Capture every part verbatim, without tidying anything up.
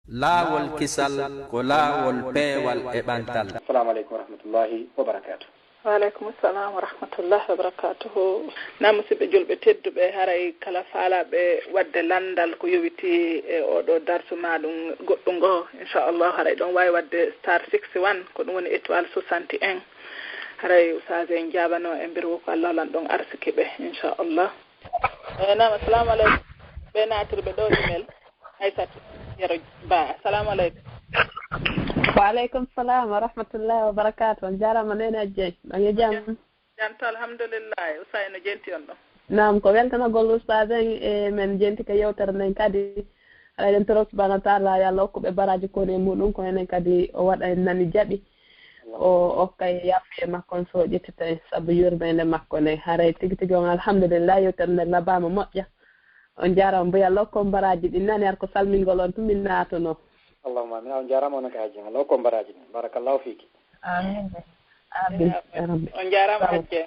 Laawol kisal ko laawol peewal e ɓantal. Assalamu aleykum wa rahmatullahi wa barakatuh. Wa aleykum salam wa rahmatullahi wa barakatuhu. Na musidɓe julɓe tedduɓe, haray kala faalaɓe wadde lanndal ko yowiti e oɗo darsu ma ɗum goɗɗum ngo, inchallah haray ɗon wawi wadde star six one, ko ɗum woni étoile soixante et un. Haray usage en jaabano e mbirwo ko Allah lan ɗon arsiki ɓe, inchallah. Eyi nam, assalamu aleykum. Ɓe natirɓe ɗo email. Aysatu Yero Ba, assalamu aleykum. Wa aleykum salam wa rahmatullahi wa barakatuh. On jarama nene Ajjey. Ɗon e jam? Jam to alhamdulillahi. Usay no jenti on ɗon? Nam ko weltanagol ustaz en e men jenti ka yewtere nden kadi. Aɗa eɗen toro subhanahu wa taala yo Allah hokku ɓe baraji kon e muɗum ko enen kadi o waɗa en nani jaɓi. O okka e yafuye makko on so o ƴettita en sabu yurmende makko nden. Haray tigi tigi on alhamdulillah yewtere nden labama moƴƴa. On jarama mbuya lokko on baraji ɗin nani ar ko salmingol on tun min natono. Allahumma amin. On jarama onon ka hajji Allah okko on baraji ɗin. Barakallahu fiki. Amin. Amin. Ya Rabbi. On jarama hajji.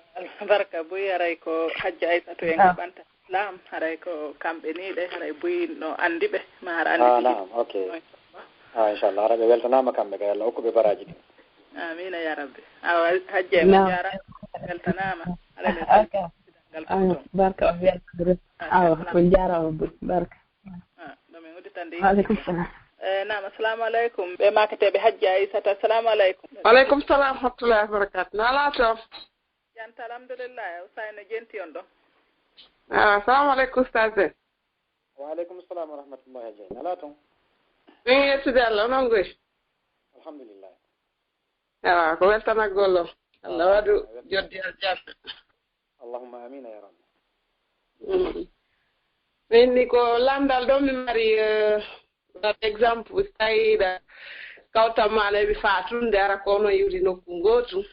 Barka buy aray ko hajji Aysatu en ko banta islam haray ko kamɓe ni ɗe haray buy no andi ɓe ma har andi. Ah, naam, okay. Ah, inchallah hara ɓe weltanama kamɓe kay Allah okku ɓe baraji ɗin. Amina ya rabbi. Awa hajji en on jarama weltanama. Haray min salmini. Barka on weltadire. Awa on jarama buri barka. Ɗo min udditande. Aleykum salam. Eh, nam assalamu aleykum ɓe makateɓe hajji aysata assalamu aleykum. Aleykum salam rahmatullahi wabarakatu nala toon. Janta alhamdulillah usay no jenti on ɗo. Assalamu aleykum ustaz en. Wa aleykum salam wa rahmatullahi hajji nala toon. Min yettude Allah onon goy. Alhamdulillah. Ewa ko weltanagol o Allah waɗu joddi aljanna. Allahumma amina ya rabbi. Min ni ko landal ɗo mi mari par exemple so tawi ɗa kawtal ma ana heɓi fatunde ara ko onon iwri nokku gotu.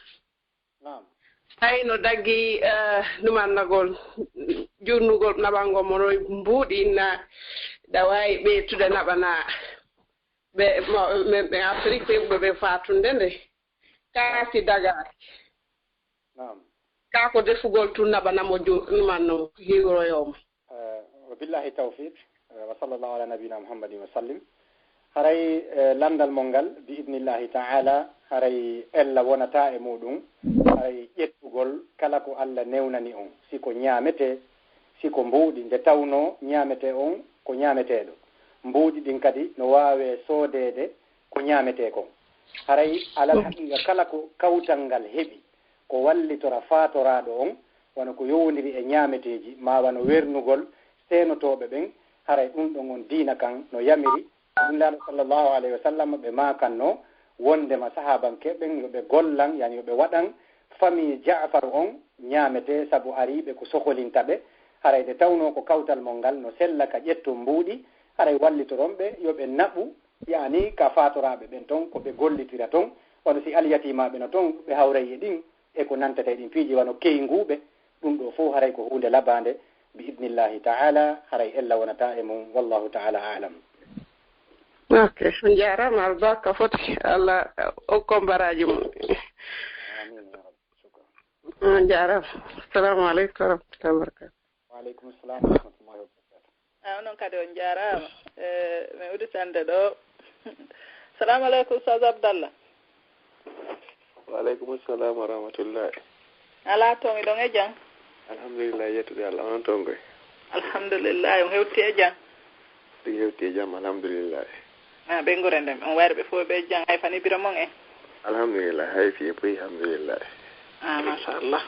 Naam. So tawi no daggi numannagol jurnugol naɓangol mo no mbuuɗi inna ɗa wawi ɓeytude naɓana ɓe men ɓen Afrique ɓe ɓe fatunde nde kaasi dagaaki. Naam. Kaa ko defugol tun naɓanamo jonumanno hiwroyomo. Wa billahi tawfiq. Wa sallallahu ala nabiyina muhammadin wa sallim. Haray landal mon ngal bi idnillahi ta'ala haray ella wonata e muɗum haray ƴettugol kala ko Allah newnani on si ko ñaamete si ko mbuuɗi nde tawno ñaamete on ko ñaameteeɗo mbuuɗi ɗin kadi no waawe soodeede ko ñaametee kon. Haray alal haqiiqa kala ko kawtal ngal heɓi ko wallitora faatoraaɗo on wano ko yowondiri e ñaameteeji maa wano wernugol seenotooɓe ɓen, haray ɗun ɗon on diina kan no yamiri. Nulaaɗo sallallahu alayhi wa sallam ɓe maakanno wonndema sahaabankeeɓe ɓen yo ɓe gollan, yani yo ɓe waɗan famii Ja'far on ñaametee sabu ariiɓe ko soholinta ɓe. Haray nde tawnoo ko kawtal mon ngal no sella ka ƴetton mbuuɗi, haray wallitoron ɓe yo ɓe naɓu. Yaani ka faatoraaɓe ɓen ton ko ɓe gollitira ton, wano si alyatimaaɓe no ton ɓe hawray e ɗin e ko nantata e ɗin piiji wano keynguuɓe, ɗum ɗoo fow haray ko huunde labaande bi idnillahi ta'ala, haray ella wonata e mum, wallahu ta'ala a'lam. Ok, on jaaraama albarka foti Allah okko mbaraaji mum. Amin ya rabbi. Shukran. On jaaraama. Assalamu aleykum wa rahmatullahi wa barakatuh. Wa aleykum salam wa rahmatullahi wa barakatuh. A onon kadi on jaaraama. E min udditande ɗo. Salamu aleykum Ustaz Abdallah. Wa aleykum salam wa rahmatullahi. Alaa toon iɗon e jam? Alhamdulillahi yettude Allah onon toon koy. Alhamdulillahi on hewti e jam? Ɗi hewti e jam alhamdulillahi. A ɓeynguure nden on wayre ɓe fof ɓe jang hay fani biro mon en. Alhamdulillah hay fiye puy alhamdulillah. A machallah.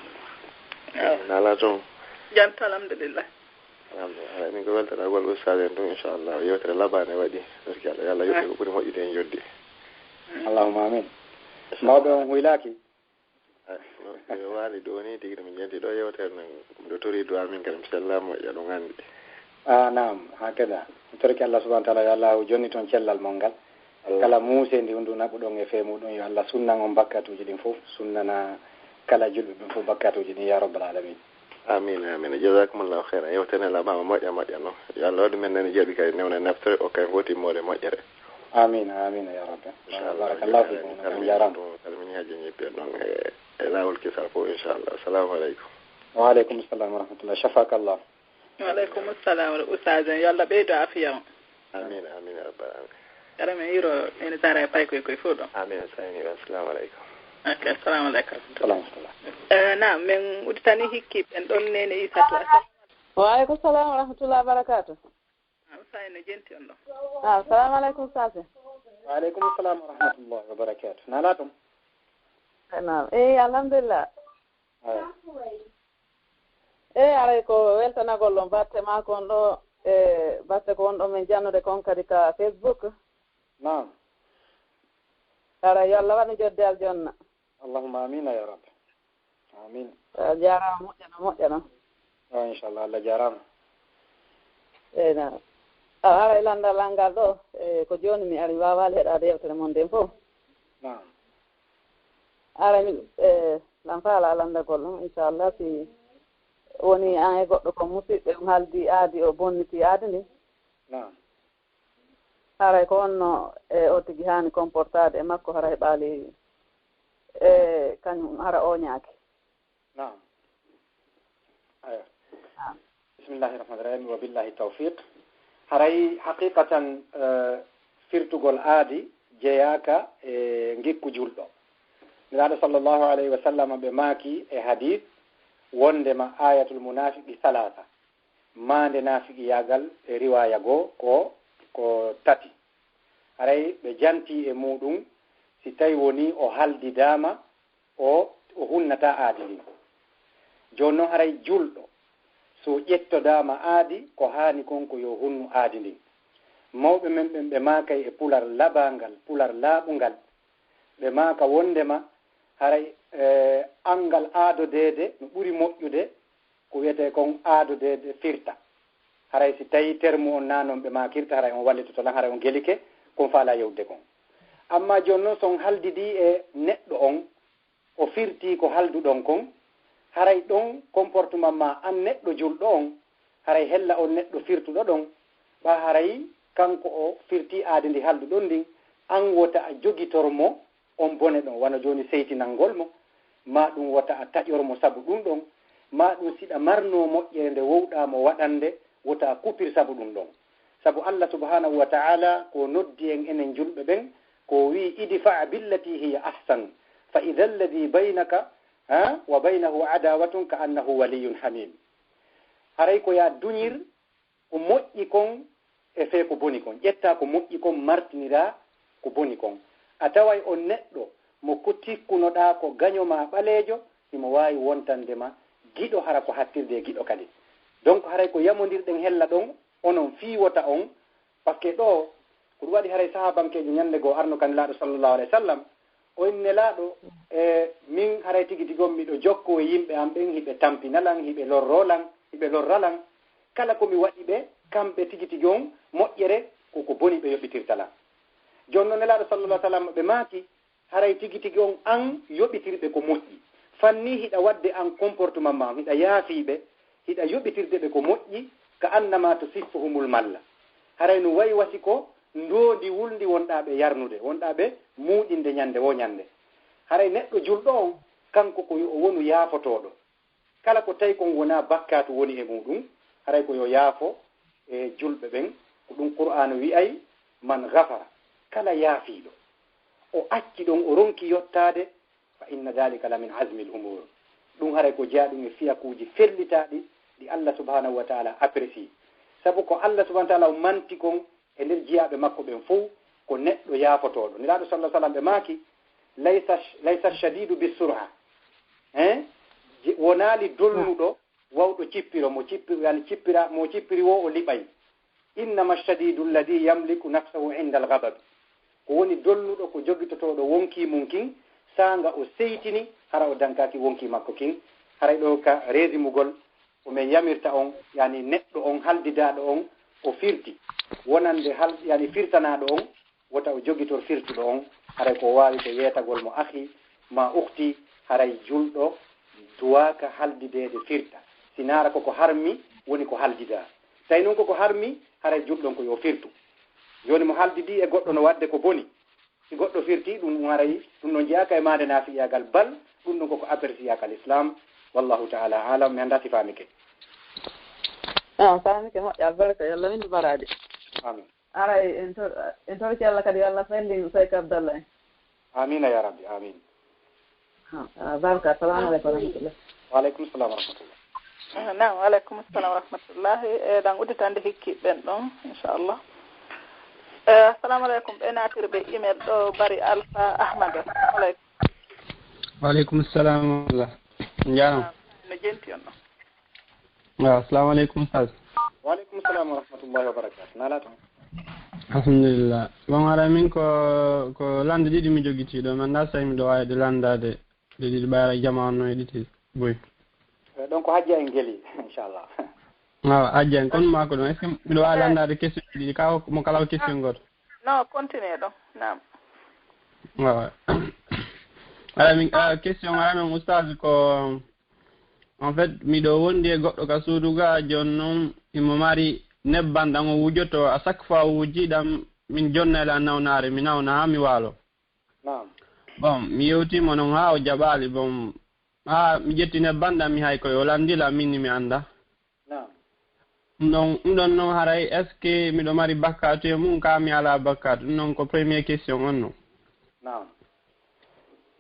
Nala toon. Jam to alhamdulillah. Alhamdulillah min ko weltanagol ustad en ɗum inchallah yewtere labane waɗi. Parce que Allah yo Allah yoɓɓe ko ɓuri moƴƴude en joddi. Allahumma amin. Mawɓe on huylaki. Mi waali ɗo ni tigi mi ƴetti ɗo yewtere nan miɗo tori duwa min kadi mi sella moƴƴa ɗum anndi. Ah, naam, hakada. Mi torike Allah subhanahu wa ta'ala yo Allah jonni toon cellal mon ngal. Kala muusendi hundu naɓuɗon e fee muɗum yo Allah sunnan on bakkatuuji ɗin fof, sunnana kala julɓe ɓen fof bakkatuuji ɗin ya rabbal alamin. Amin amin jazakumullahu khairan yewtere ne laɓama moƴƴa moƴƴa noon yo Allah waɗu men nani jaaɓi kadi newna naftere o kay foti moole moƴƴere. Amin amin ya rabbi. Barakallahu fikum on jarama. Salmini hajji ñippi en ɗon e lawol kisal fof inchallah assalamu aleykum. Wa aleykum salam wa rahmatullah shafakallah. Wa aleykum salam ustaz en yo Allah ɓeydo afiya on. Amin amin ya rabbal alamin. Kala men yiro ene sara e pay koy koy fof ɗon. Amin. Assalamu alaikum. Ok, assalamu alaikum. Salam salam. Eh, na men uditani hikki ɓen ɗon nene Isatu. Assalamu Wa alaikum salam wa rahmatullahi wa barakatuh. Alaikum. Sa ene jenti on ɗon. Ah, assalamu alaikum sase. Wa alaikum salam wa rahmatullahi wa barakatuh. Nala ɗum. Naam. Eh, alhamdulillah. Aya. Eh, aray ko weltanagol ɗon batte maako on ɗo, e batte ko won ɗo men jannude kon kadi ka Facebook. Naam. Aray yo Allah waɗu jodde aljonna. Allahumma amina ya rabbi. Amin. A jaaraama moƴƴana moƴƴana. O inchallah Allah jaaraama. Eyna. A aray lanndal an ngal ɗo, e ko jooni mi ari mi waawaali heɗaade yewtere mon nden fof. Naam. Aray mi e lan faala lanndagol ɗum inchallah si woni an e goɗɗo ko musiɓɓe ɗum haaldi aadi o bonniti aadi ndi. Naam. Haray ko honno e o tigi haani comportaade e makko hara heɓaali e kañum hara ooñaaki. Naam. Aya. Bismillahi rahmani rahim wa billahi tawfiq. Haray haqiqatan firtugol aadi jeyaaka e ngikku julɗo. Nulaaɗo sallallahu alayhi wa sallam ɓe maaki e hadith wondema ayatul munafiqi salasa. Maande naafiqiyaagal e riwaaya goo ko ko tati. Haray ɓe jantii e muuɗum si tawi wonii o haldidaama o o hunnataa aadi ndin. Jooni non haray julɗo so ƴettodaama aadi ko haani kon ko yo hunnu aadi ndin. Mawɓe men ɓen ɓe maakay e pular labaangal, pular laaɓungal, ɓe maaka wonndema haray anngal aadodeede no ɓuri moƴƴude ko wiyetee kon aadodeede firta. Haray si tawii termu on naa non ɓe maakirta haray on wallitoto lan haray on gelike kon faalaa yewtude kon. Amma jooni non si on haldidii e neɗɗo on o firtii ko halduɗon kon haray ɗon comportement maa an neɗɗo julɗo on haray hella on neɗɗo firtuɗo ɗon ɓaa haray kanko o firtii aadi ndi halduɗon ndin an wota a jogitor mo on bone ɗon wano jooni seytinanngol mo maa ɗum wota a taƴor mo sabu ɗum ɗon maa ɗum si ɗa marnoo moƴƴere nde wowɗaa mo waɗande wota a kupir sabu ɗum ɗon. Sabu Allah subhanahu wa ta'ala ko noddi en enen julɓe ɓen ko o wi'i idfa' billati hiya ahsan fa idha alladhi baynaka wa baynahu adawatun ka annahu waliyyun hamim. Haray ko yaa duñir ko moƴƴi kon e fee ko boni kon. Ƴettaa ko moƴƴi kon martiniraa ko boni kon. A taway on neɗɗo mo ko tikkunoɗaa ko gaño maa ɓaleejo himo waawi wontande ma giɗo hara ko hattirde e giɗo kadi. Donc haray ko yamondirɗen hella ɗon onon fii wota on Parce que ɗoo ko ɗum waɗi haray sahaabankeejo ñannde goo arno ka Nelaaɗo sallallahu alayhi wa sallam o inni Nelaaɗo e min haray tigi tigi on miɗo jokkoo e yimɓe am ɓen hiɓe tampina lan hiɓe lorroo lan hiɓe lorra lan kala ko mi waɗi ɓe kamɓe tigi tigi on moƴƴere ko ko boni ɓe yoɓitirta lan. Jooni non Nelaaɗo sallallahu alayhi wa sallam ɓe maaki Haray tigi tigi on an yoɓitirɓe ko moƴƴi. Fannii hiɗa waɗde an comportement maa on, hiɗa yaafii ɓe, hiɗa yoɓitirde ɓe ko moƴƴi, ka annama tusiffuhumul malla. Haray no wayi wa si ko ndoondi wulndi wonɗaa ɓe yarnude, wonɗaa ɓe muuƴinde ñande woo ñande. Haray neɗɗo julɗo on, kanko ko yo o wonu yaafotooɗo. Kala ko tawi kon wonaa bakkaatu woni e muuɗum, haray ko yo yaafo e julɓe ɓen. Ko ɗum Qur'aana wi'ay, man ghafara, kala yaafiiɗo, o acci ɗon o ronki yottaade, fa inna dhalika la min azmil umur. Ɗum haray ko jeyaa ɗum e fiyakuuji fellitaaɗi ɗi Allah subhanahu wa ta'ala apprécie. Sabu ko Allah subhanahu wa ta'ala o manti kon e nder jiyaaɓe makko ɓen fow ko neɗɗo yaafotooɗo. Nelaaɗo sallallahu alayhi wa sallam ɓe maaki, laysa laysa shadidu bi sur'a. Hein? Wonaali dolnuɗo wawɗo cippiro mo cippiro yani cippira mo cippiri wo o liɓay. Innama shadidu alladhi yamliku nafsahu inda al-ghadab. Ko woni dolnuɗo ko jogitotooɗo wonkii mum kin saanga o seytini hara o dankaaki wonkii makko kin. Haray ɗoo ka reesimugol ko men yamirta on yani neɗɗo on haldidaaɗo on o firti wonande hal yani firtanaaɗo on wota o jogitor firtuɗo on haray ko waawi ko yeetagol mo akhi maa ukhti. Haray julɗo duwaaka haldideede firta si naara koko harmi woni ko haldidaa. Tawi non koko harmi haray julɗo on ko yo firtu. Jooni mo haldidii e goɗɗo no waɗde ko boni si goɗɗo firtii ɗum ɗum haray ɗum ɗon jeyaaka e maande naafiqiyaagal bal ɗum ɗum koko apprécier ka l'islam. Wallahu ta'ala a'lam. Mi anndaa si faamike. Ah, faamike moƴƴa barka yalla min baraade. Amin. Aray, en tor-, en torki Allah kadi, yo Allah fellin Seek Abdallah en. Amiina ya Rabbi, amiin. Ha, ah, barka, assalamu aleykum wa rahmatullah. Wa aleykum salam wa rahmatullah. Ah, naam, wa aleykum salam wa rahmatullahi. E, ɗan udditande hikki ɓen ɗon, inchallah. E, assalamu aleykum. Ɓe naatiri ɓe email ɗo, Bari Alpha Ahmad. Assalamu aleykum. Wa aleykum salam wa rahmatullah. Njaram. Ah, no jenti on ɗon. Waaw, assalamu aleykum, Oustaz. Wa aleykum salam wa rahmatullahi wa barakatuh. Nala to. Alhamdulillah. Bon, ara min ko, ko lande ɗiɗi mi jogiti ɗo. Mi annda so miɗo waawi ɗe landaade. Ɗe ɗiɗi ɓayra jama on no e ɗiɗi boy. Eh, ɗon ko hajja en geli, inchallah. Waaw, hajja en. Kon ma ko ɗon. Est-ce que miɗo waawi Eh. landaade question ɗiɗi? Ka o-, mo kala ko question goto. Non, continue ɗon. Naam. Waaw. Ara min, ah, question ara min, Oustaz, ko En fait, miɗo wondi e goɗɗo ka suudu ga, jooni non himo mari nebban ɗan o wujoto, à chaque fois o wuji ɗan, min jonna e la nawnaare, mi nawna haa mi waalo. Naam. Bon, mi yewti mo non haa o jaɓaali. Bon, haa mi ƴetti nebban ɗan, mi hay koy o landi la, min ni mi annda. Naam. Ɗum ɗon, ɗum ɗon non haray, est-ce que miɗo mari bakkaatu e mum, kaa mi alaa bakkaatu? Ɗum ɗon ko premier question on non. Naam.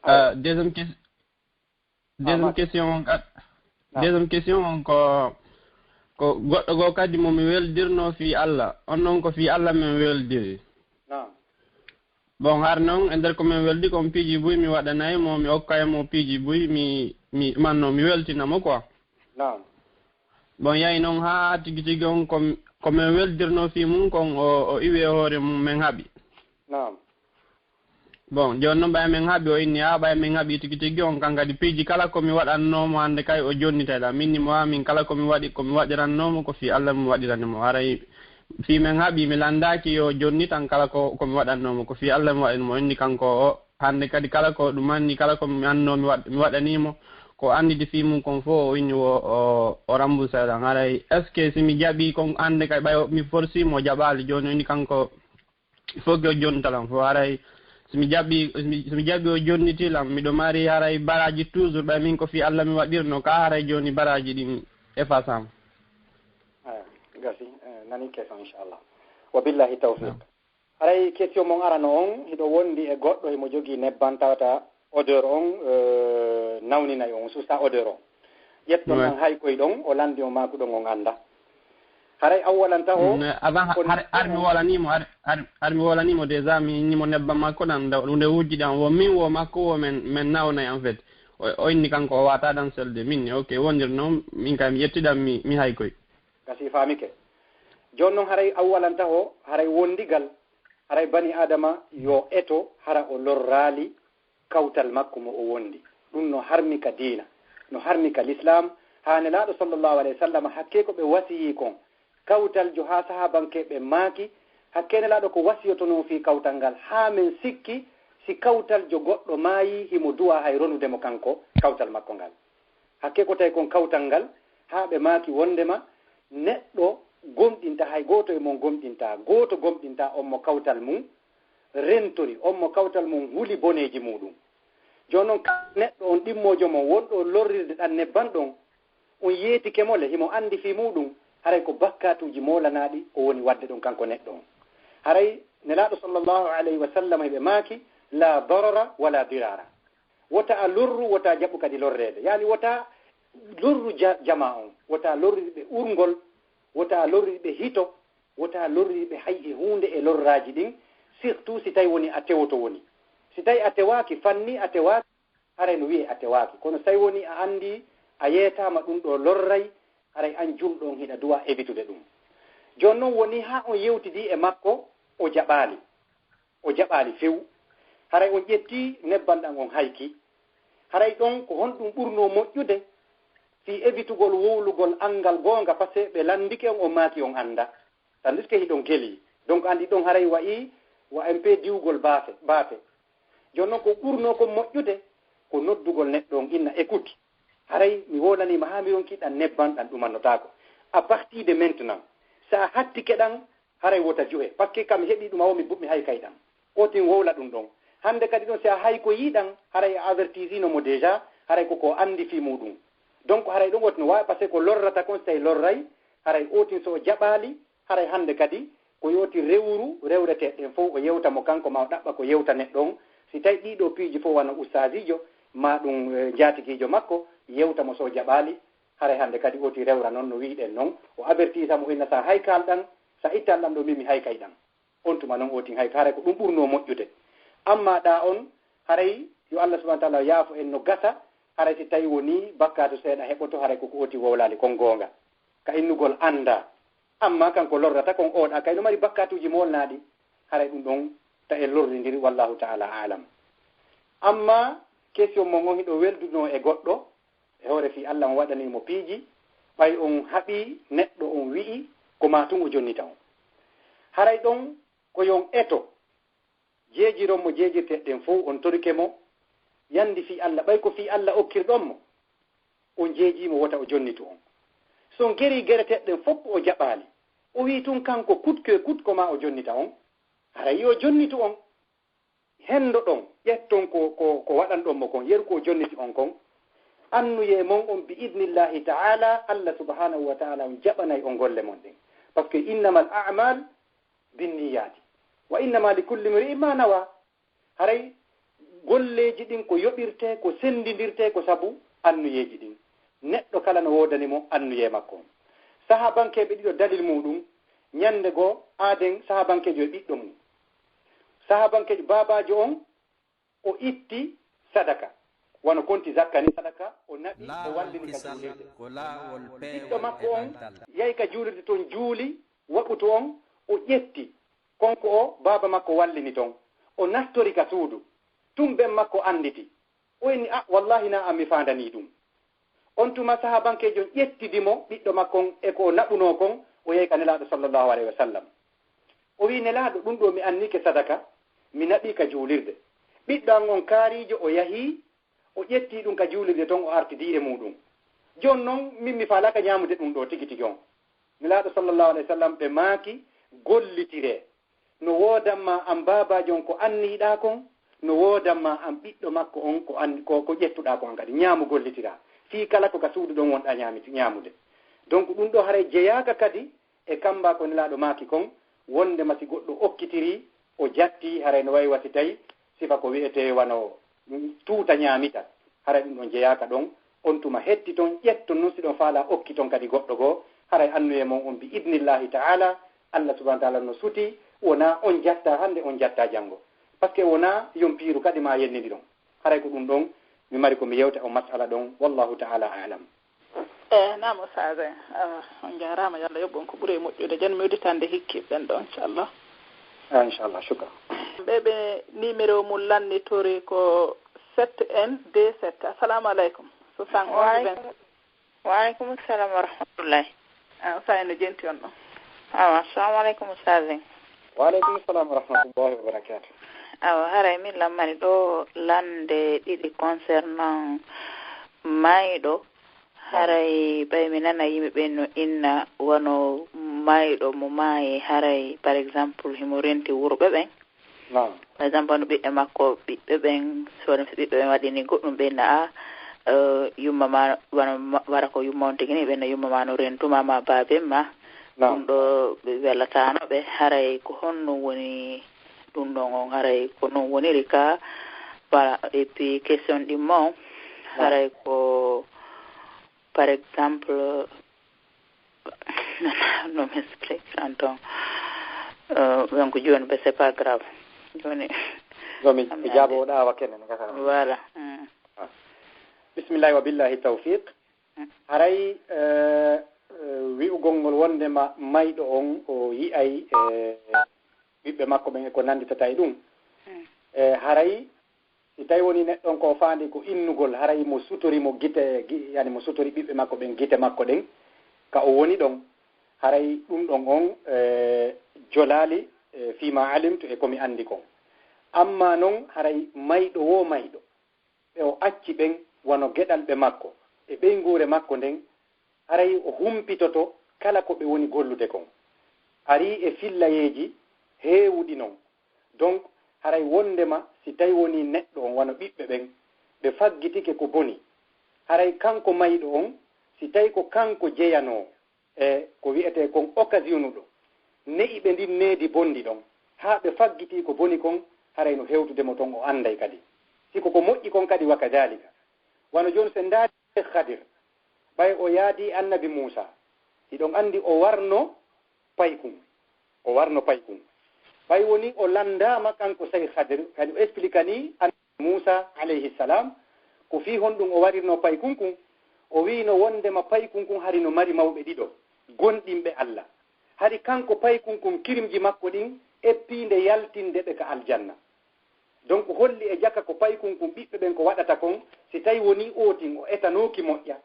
Euh, deuxième ques-, Deuxième question on ka-, deuxième question on ko, ko goɗɗo goo kadi mo mi weldirno fii Alla. On non ko fii Alla min weldiri. Naam. Bon, har non, e nder ko min weldi kon piiji buy mi waɗanay mo, mi okkay mo piiji buy, mi, mi manno, mi weltina mo quoi. Naam. Bon, yahi non haa tigi tigi on ko, ko min weldirno fii mum kon, o, o iwi e hoore mum, min haɓi. Naam. Bon, jooni non ɓay min haɓi, o inni, haa ɓay min haɓi tigi tigi on, kan kadi piiji kala ko mi waɗannoo mo hannde kay o jonnitay lan. Min ni mo, haa min kala ko mi waɗi, ko mi waɗirannoo mo, ko fii Alla mi waɗirani mo. Haray fii min haɓi, mi lanndaaki yo jonnitan kala ko, ko mi waɗannoo mo, ko fii Alla mi waɗani mo. O inni kanko o, hannde kadi kala ko ɗum anni, kala ko mi annoo mi waɗ-, mi waɗanii mo, ko anndidi fii mum kon fof, o inni o, o, o rambusa lan. Haray, est-ce que si mi jaɓi kon hannde kay ɓay o, mi forsi mo, o jaɓaali, jooni o inni kanko, il faut que o jonnita lan fof. Haray, si mi jaɓi, si mi, si mi jaɓi o jonniti lan, miɗo mari haray baraaji toujours, ɓay min ko fii Alla mi waɗirno, ka haray jooni baraaji ɗin effaçaama. Aya, gasi, eh, nani keso, inchallah. Wa billahi tawfiq. Naam. Haray question mon arano on, hiɗo wondi e goɗɗo himo jogii nebban tawata odeur on, eh, nawninay on, susa odeur on. Ƴetton an hay koy ɗon, o landi on maaku ɗon on annda. Haray awwalan taho, mm, avant, on har, har mi wolani mo, har, har, har mi wolani mo déjà, mi inni mo nebban makko ɗan, nde, nde wujji ɗan, wo min wo makko wo men, men nawnay en fait. O, o inni kanko o wata ɗan selde, min ni, ok, wondir noon, min kay mi ƴetti ɗan, mi, mi hay koy. Gasi faamike. Jooni noon haray awwalan taho, haray wondigal, haray bani Aadama yo eto, hara o lorraali kawtal makko mo o wondi. Ɗum no harmi ka diina, no harmi ka lislaam, haa Nelaaɗo sallallahu alayhi wa sallam hakkee ko ɓe wasiyii kon. Kawtaljo haa sahaabankeeɓe maaki, hakkee Nelaaɗo ko wasiyotonoo fii kawtal ngal, haa men sikki si kawtaljo goɗɗo maayii, himo duwaa hay rondude mo kanko kawtal makko ngal. Hakkee ko tawi kon kawtal ngal, haa ɓe maaki wonndema neɗɗo gomɗinta, hay gooto e mon gomɗinta, gooto gomɗinta on mo kawtal mum rentori, on mo kawtal mum huli boneeji muuɗum. Jooni noon, kala neɗɗo on ɗimmoojo mon wonɗo lorrirde ɗan nebban ɗon, on yeetike mo le, himo anndi fii muuɗum, haray ko bakkaatuuji moolanaaɗi o woni waɗde ɗon kanko neɗɗo on. Haray Nelaaɗo sallallahu alayhi wa sallam hiɓe maaki, "La darara wala dirara." Wota a lorru, wota jaɓu kadi lorreede. Yaani wota lorru ja-, jamaa on, wota lorru ɓe urngol, wota lorru ɓe hito, wota lorru ɓe hay e huunde e lorraaji ɗin, surtout si tawi woni a tewoto woni. Si tawi a tewaaki, fanni a tewaaki, haray no wi'ee a tewaaki. Kono si tawi woni a anndi a yeetaama ɗum ɗo lorray, haray an julɗo on hiɗa duwaa evitude ɗum. Jooni noon woni haa on yewtidii e makko, o jaɓaali. O jaɓaali few. Haray on ƴettii nebban ɗan on hayki. Haray ɗon ko honɗum ɓurnoo moƴƴude fii evitugol wowlugol anngal goonga, parce que ɓe lanndike on, on maaki on annda. Tandis que hiɗon geli. Donc anndi ɗon haray wa'i wa un peu diwgol baafe, baafe. Jooni noon ko ɓurnoo kon moƴƴude ko noddugol neɗɗo on, inna, "Écoute, haray mi wolanii ma haa mi ronki ɗan nebban ɗan ɗumannotaako. À partir de maintenant, si a hattike ɗan, haray wota juhe. Parce que kam heɓi ɗum a wo mi bu-, mi hay kay ɗan." Ootin wowla ɗum ɗon. Hannde kadi ɗon si a hay ko yii ɗan, haray a avertisino mo déjà, haray ko ko anndi fii muuɗum. Donc haray ɗon ootin no waawi, parce que ko lorrata kon si tawi lorray, haray ootin so o jaɓaali, haray hannde kadi ko yooti rewru rewreteeɗen fof, o yewta mo kanko, ma o ɗaɓɓa ko yewta neɗɗo on. Si tawi ɗiɗo piiji fof, wano ustaasiijo, ma ɗum, eh, njaatigiijo makko, yewta mo so o jaɓaali, haray hannde kadi ooti rewra noon, no wiiɗen noon, o avertisa mo, inna sa hay kaalɗan, sa ittan ɗan ɗo min mi haykay ɗan. On tuma noon ootin hay, haray ko ɗum ɓurnoo moƴƴude. Amma ɗa on, haray yo Allah subhanahu wa ta'ala yaafo en, no gasa, haray si tawi woni bakkaatu seeɗa heɓoto, haray ko ko ooti wowlaali kon goonga. Ka innugol annda. Amma kanko lorrata kon ooɗa, kay no mari bakkaatuuji moolnaaɗi, haray ɗum ɗon ta en lorrindiri, wallahu ta'ala a'lam. Amma question mon on hiɗo weldunoo e goɗɗo, e hoore fii Allah on waɗanii mo piiji, ɓay on haɓii neɗɗo on wi'i ko maa tun o jonnita on. Haray ɗon ko yon eto, jeejiron mo jeejirteɗen fow, on torike mo, yandi fii Allah, ɓay ko fii Allah okkirɗon mo, on jeejii mo wota o jonnitu on. So on gerii gereteɗen fof o jaɓaali, o wi'i tun kanko coûte que coûte ko maa o jonnita on, haray yo jonnitu on. Hendo ɗon, ƴetton ko, ko, ko waɗanɗon mo kon, yeru ko o jonniti on kon. Annuyee mon on bi idnillahi ta'ala, Allah subhanahu wa ta'ala on jaɓanay on golle mon ɗen. Parce que innamal a'mal binniyaati. Wa innama likulli imri'in ma nawa. Haray golleeji ɗin ko yoɓirtee, ko sendindirtee ko sabu annuyeeji ɗin. Neɗɗo kala no woodani mo annuyee makko on. Sahabankeeɓe ɗiɗo dalil muuɗum, ñande goo aaden sahabankeejo e ɓiɗɗo mum. Sahabankeejo baabaajo on, o itti sadaka, wano konti zakka ni, sadaka, o naɓi, o wallini ka juulirde. Ɓiɗɗo makko on yahi ka juulirde ton, juuli waɓutu on, o ƴetti konko o baaba makko wallini ton, o nattori ka suudu. Tun ben makko anditi. O inni, "A, wallahi na an mi faandanii ɗum." On tuma sahabankeejo on ƴettidi mo, ɓiɗɗo makko on, e ko o naɓunoo kon, o yahi ka Nelaaɗo sallallahu alayhi wa sallam. O wi'i, "Nelaaɗo, ɗum ɗo mi annike sadaka, mi naɓi ka juulirde. Ɓiɗɗo an on kaariijo, o yahi, o ƴetti ɗum ka juulirde ton, o arti diire muuɗum. Jooni non, min mi faalaaka ñaamude ɗum ɗo tigi tigi on." Nelaaɗo sallallahu alayhi wa sallam, ɓe maaki, "Gollitiree. No woodan ma an baabaajo on ko anniyiɗaa kon, no woodan ma an ɓiɗɗo makko on ko an-, ko, ko ƴettuɗaa ko an kadi. Ñaamu, gollitiraa. Fii kala ko ka suudu ɗon wonɗaa ñaamit-, ñaamude." Donc, ɗum ɗo haray jeyaaka kadi e kamba ko Nelaaɗo maaki kon, wondema si goɗɗo okkitirii, o jattii, haray no wayi wa si tawi sifa ko wi'etee wano tuuta ñaamita, haray ɗum ɗon jeyaaka ɗon. On tuma hetti ton, ƴetton non, si ɗon faalaa okki ton kadi goɗɗo goo, haray annuyee mon on bi idnillahi ta'ala, Allah subhanahu wa ta'ala no suti, wonaa on jattaa hannde, on jattaa janngo. Parce que wonaa yompiiru kadi ma yennindiron. Haray ko ɗum ɗon mi mari ko mi yewta on mas'ala ɗon, wallahu ta'ala a'lam. Eh, naam, Oustaz, eh, on njaaraama, yo Allah yoɓ on ko ɓuri e moƴƴude. Jon mi udditande hikki ɓen ɗo, inchallah. Ah, inchallah, shukran. Ɓe, ɓe numéro mum lannitori ko sept un deux sept. Assalamu aleykum. Soixante-onze vingt. Wa aleykum, wa aleykum salam wa rahmatullahi. Ah, Oustaz, en no jenti on ɗo. Awa, assalamu aleykum, Oustaz. Wa aleykum salam wa rahmatullahi wa barakatuh. Awa, haray min lammani ɗo lande ɗiɗi concernant mayɗo. Haray ɓay mi nana yimɓe ɓen no inna wano mayɗo mo maayi, haray, par exemple, himo renti wurɓe ɓen. Naam. Par exemple, wano ɓiɓɓe makko, ɓiɓɓe ɓen, so wano ɓiɓɓe ɓen waɗini goɗɗum, ɓe inna, a, eh, yumma ma, wano ma, wara ko yumma on tigi ni, ɓe inna yumma ma no rentuma, ma baaben ma. Naam. Ɗum ɗo ɓe welataano ɓe, haray ko honno woni ɗum ɗon on, haray ko non woniri ka, voilà, et puis question ɗimmo on, naam, haray ko, par exemple, no m'explique anton, euh, donc jooni ɓe, c'est pas grave. Jooni, yo mi, mi jaabo o ɗaawa kene, ne gasa. Voilà. Mm. Ah. Bismillahi wa billahi tawfiq. Mm. Haray, eh, eh, wi'ugol ngol wondema mayɗo on o yi'ay, eh, ɓiɓɓe makko ɓen e ko nannditata e ɗum. Mm. Eh, haray si tawi woni neɗɗo on ko faandi ko innugol, haray mo sutori mo gite, gi-, yani mo sutori ɓiɓɓe makko ɓen gite makko ɗen, ka o woni ɗon, haray ɗum ɗon on, eh, jolaali, eh, fii ma alimtu e ko mi anndi kon. Amma non haray mayɗo wo mayɗo, ɓe o acci ɓen wano geɗalɓe makko e ɓeynguure makko nden, haray o humpitoto kala ko ɓe woni gollude kon. Arii e fillayeeji heewuɗi non. Donc, haray wondema si tawi wonii neɗɗo on wano ɓiɓɓe ɓen, ɓe faggitike ko boni, haray kanko mayɗo on, si tawi ko kanko jeyanoo e ko wi'etee kon occasionuɗo, Ne'i ɓe ndin needi bonndi ɗon, haa ɓe faggitii ko boni kon, haray no hewtude mo ton, o annday kadi. Si ko ko moƴƴi kon kadi, wa kadaalika. Wano jooni, si en ndaari Sheikh Khadir, ɓay o yaadii Annabi Muusaa, hiɗon anndi o warno paykun, o warno paykun. Ɓay wonii o lanndaama kanko Sheikh Khadir, kadi o expliquanii Muusaa alayhi salaam, ko fii honɗun o warirnoo paykun kun? O wi'ino wonndema paykun kun hari no mari mawɓe ɗiɗo, gomɗinɓe Alla. Hari kanko paykun kun, kirimji makko ɗin eppii nde yaltinde ɓe ka aljanna. Donc, holli e jaka ko paykun kun ɓiɓɓe ɓen ko waɗata kon, si tawi wonii ootin o etanooki moƴƴa,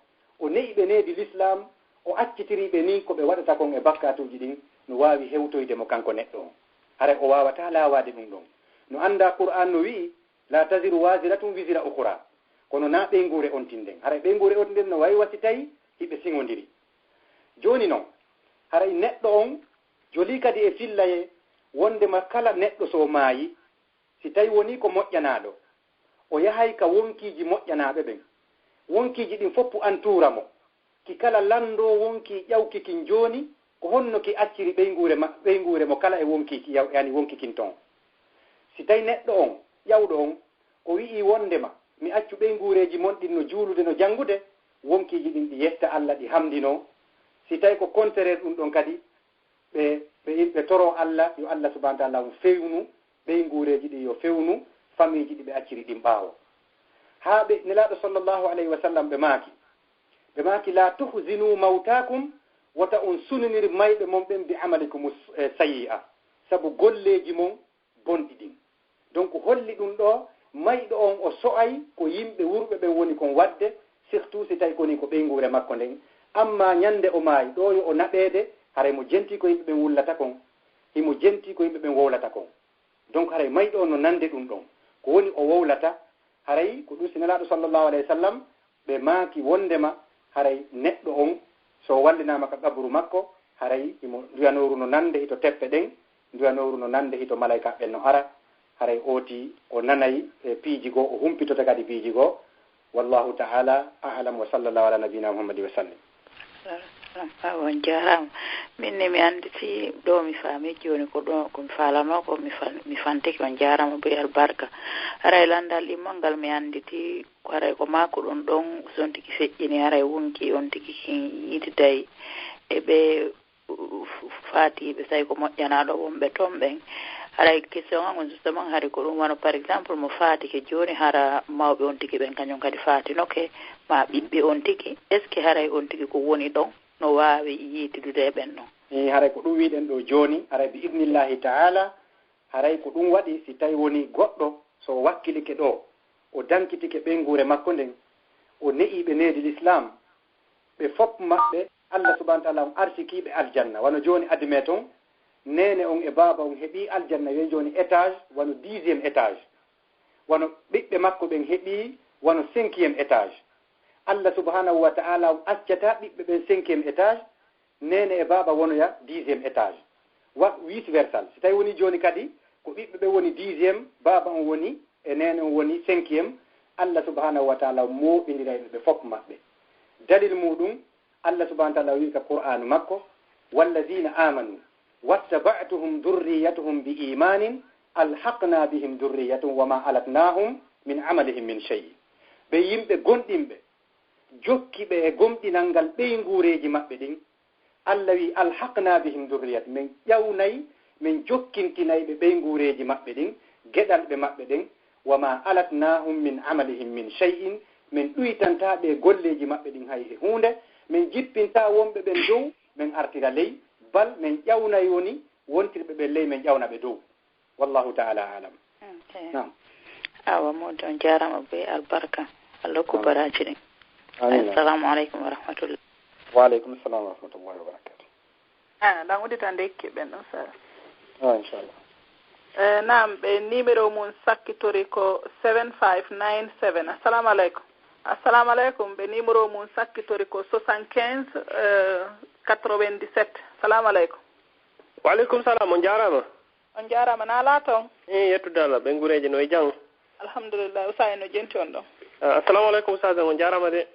o ne'i ɓe needi lislaam, o accitirii ɓe nii ko ɓe waɗata kon e bakkaatuuji ɗin, no waawi hewtoyde mo kanko neɗɗo on. Haray o waawataa laawaade ɗun ɗon. No anndaa Qur'aan no wi'i, "Laa taziru waaziratun wizra ukhraa." Kono naa ɓeynguure ontinden. Haray ɓeynguure ontinden no wayi wa si tawi hiɓe siŋondiri. Jooni non, haray neɗɗo on jolii kadi e fillaye wonndema kala neɗɗo so maayi, si tawi wonii ko moƴƴanaaɗo, o yahay ka wonkiiji moƴƴanaaɓe ɓen. Wonkiiji ɗin fof antuura mo. Ki kala lanndoo wonkii ƴawki kin jooni, ko honno ki acciri ɓeynguure ma-, ɓeynguure mo kala e wonkii ki yaw-, yani wonki kin ton. Si tawi neɗɗo on, ƴawɗo on, o wi'ii wonndema, "Mi accu ɓeynguureeji mon ɗin no juulude, no janngude," wonkiiji ɗin ɗi yetta Alla, ɗi hamndinoo. Si tawi ko contraire ɗun ɗon kadi, ɓe, ɓe, ɓe toroo Alla, yo Alla subhaanahu wa ta'aala on fewnu ɓeynguureeji ɗin, yo fewnu famiiji ɗi ɓe acciri ɗin ɓaawo. Haa ɓe, Nelaaɗo sallallahu alayhi wa sallam, ɓe maaki, ɓe maaki, "Laa tuhzinu mawtaakum," wota on suninir mayɓe mon ɓen, "bi amalikum s-, eh, sayyi'a," sabu golleeji mon bonɗi ɗin. Donc, holli ɗun ɗoo, mayɗo on o so'ay ko yimɓe wurɓe ɓen woni kon waɗde, surtout si tawi ko nii ko ɓeynguure makko nden. Amma ñande o maayi, ɗoo yo o naɓeede, haray mo jentii ko yimɓe ɓen wullata kon, himo jentii ko yimɓe ɓen wowlata kon. Donc, haray mayɗo on no nande ɗun ɗon. Ko woni o wowlata, haray ko ɗun si Nelaaɗo sallallahu alayhi wa sallam, ɓe maaki wonndema haray neɗɗo on, so wallinaama ka qaburu makko, haray himo nduyanooru no nande hito teppe ɗen, nduyanooru no nande hito malaykaaɓe ɓen no ara, haray ooti o nanay, e, piiji goo, o humpitoto kadi piiji goo. Wallahu ta'ala a'lam, wa sallallahu ala nabiyyina Muhammadin wa sallim. Awa, on jaaraama. Min ne mi annditi ɗo mi faami jooni ko ɗo ko mi faalanoo ko mi fan-, mi fantike. On jaaraama buy albarka. Haray lanndal ɗimmal ngal mi annditi ko haray ko maaku ɗun ɗon so on tigi feƴƴini haray wonkii on tigi kin yiitiday e ɓe faatiiɓe, tawi ko moƴƴanaaɗo wonɓe ton ɓen. Haray question an on justement hari ko ɗun wano par exemple mo faatike jooni hara mawɓe on tigi ɓen kañun kadi faatinoke ma ɓiɓɓe on tigi, est-ce que haray on tigi ko woni ɗon no waawi yiitidude e ɓen non? Ii, haray ko ɗun wi'ɗen ɗo jooni, haray bi idnillahi ta'ala, haray ko ɗun waɗi si tawi woni goɗɗo so wakkilike ɗo, o dankitike ɓeynguure makko nden, o ne'i ɓe needi lislaam, ɓe fof maɓɓe, Allah subhanahu wa ta'ala on arsikii ɓe aljanna. Wano jooni, admettons, neene on e baaba on heɓii aljanna, yo jooni étage, wano dixième étage. Wano ɓiɓɓe makko ɓen heɓii wano cinquième étage. Allah subhanahu wa ta'ala on accataa ɓiɓɓe ɓen cinquième étage, neene e baaba wonoya dixième étage. Wa vice versa. Si tawi woni jooni kadi, ko ɓiɓɓe ɓen woni dixième, baaba on woni e neene on woni cinquième, Allah subhanahu wa ta'ala mooɓindiray ɓe, ɓe fof maɓɓe. Dalil muɗum, Allah subhanahu wa ta'ala wi'i ka Qur'aanu makko, "Walladhina amanu wattaba'tuhum dhurriyyatuhum bi imanin alhaqna bihim dhurriyyatahum wa ma alatnahum min amalihim min shay." Ɓe yimɓe gomɗinɓe, jokki ɓe e gomɗinal ngal ɓeynguureeji maɓɓe ɗin, Allah wi'i, "Alhaqna bihim dhurriyyat," men ƴawnay, men jokkintinay ɓe ɓeynguureeji maɓɓe ɗin, geɗalɓe maɓɓe ɗen, "wa ma alatnahum min amalihim min shay'in," men ɗuytantaa ɓe golleeji maɓɓe ɗin hay e huunde, men jippintaa wonɓe ɓen dow, men artira ley, bal men ƴawnay woni wontirɓe ɓen ley, men ƴawna ɓe dow. Wallahu ta'ala a'lam. Ok. Naam. Awa, Mawdo, on jaaraama bee albarka. Allah hokku baraaji ɗin. Amiin. Assalamu aleykum wa rahmatullah. Wa aleykum salam wa rahmatullahi wa barakatuh. Ah, ɗan uddita ndekki ɓen ɗon, sir. Ah, inchallah. Eh, naam, ɓe numéro mum sakkitori ko seven five nine seven. Assalamu aleykum. Assalamu aleykum. Ɓe numéro mum sakkitori ko soixante-quinze, euh, quatre-vingt-dix-sept. Assalamu aleykum. Wa aleykum salam. On jaaraama. On jaaraama, na alaa toon? Ii, yettude Allah, ɓeynguureeji no e jam? Alhamdulillah, Usaay no jenti on ɗon. Ah, assalamu aleykum, Ustaaz, on jaaraama de.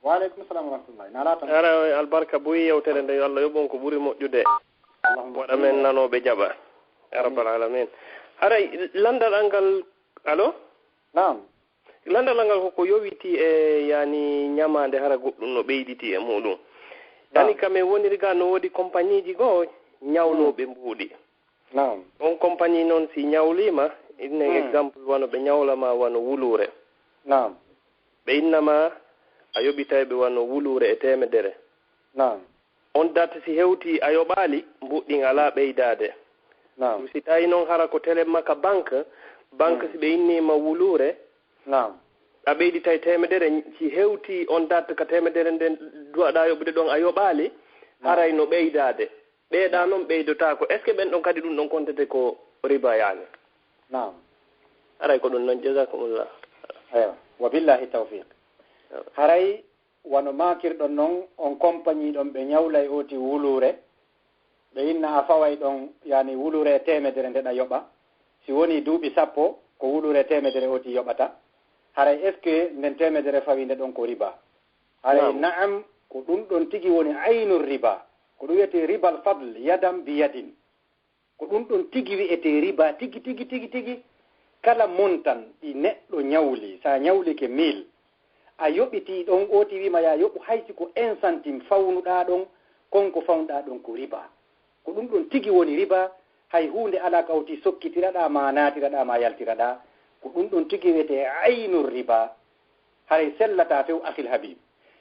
Wa aleykum salam wa rahmatullahi, na alaa toon? Ara, albarka buy yewtere nde, yo Allah yoɓ on ko ɓuri moƴƴude. Waɗa men nanooɓe jaɓa. Ya Rabbal Alamin. Haray lanndal an ngal, allo? Naam. Lanndal an ngal koko yowitii e, yani, ñamaande hara goɗɗum no ɓeyditii e muɗum. Naam. Yani, ka men woniri ga no woodi kompaniiji goo ñawnooɓe mbuuɗi. Naam. On kompanii noon si ñawliima, innen exemple wano ɓe ñawla ma wano wuluure. Naam. Ɓe inna ma a yoɓitay ɓe wano wuluure e teemedere. Naam. On date si hewtii a yoɓaali, mbuuɗi ɗin alaa ɓeydaade. Naam. Si tawi noon hara ko tele ma ka banque, banque si ɓe innii ma wuluure, naam, a ɓeyditay teemedere, si hewtii on date ka teemedere nden duwaɗaa yoɓude ɗon a yoɓaali, naam, haray no ɓeydaade. Ɓeeɗa noon ɓeydotaako. Est-ce que ɓen ɗon kadi ɗum ɗon kontete ko riba, yani? Naam. Haray ko ɗum noon, jazakumullah. Eyo, wa billahi tawfiq. Eyo. Haray wano maakirɗon noon, on kompanii ɗon ɓe ñawlay ooti wuluure, ɓe inna a faway ɗon, yani, wuluure e teemedere nde ɗa yoɓa. Si wonii duuɓi sappo, ko wuluure e teemedere ooti yoɓata. Haray est-ce que nden teemedere fawii nde ɗon ko riba? Haray naam, na'am, ko ɗum ɗon tigi woni aynu riba. Ko ɗum wiyetee ribal fadl, yadan bi yadin. Ko ɗum ɗon tigi wi'etee riba tigi, tigi, tigi, tigi. Kala montan ɗi neɗɗo ñawli, sa ñawlike mille, a yoɓitii ɗon, ooti wiima ya yoɓu hay si ko un centime fawnuɗaa ɗon, kon ko fawnuɗaa ɗon ko riba. Ko ɗum ɗon tigi woni riba, hay huunde alaa ka ooti sokkitiraɗaa, ma naatiraɗaa, ma yaltiraɗaa. Ko ɗum ɗon tigi wiyetee aynu riba. Haray sellataa few, akhil habib.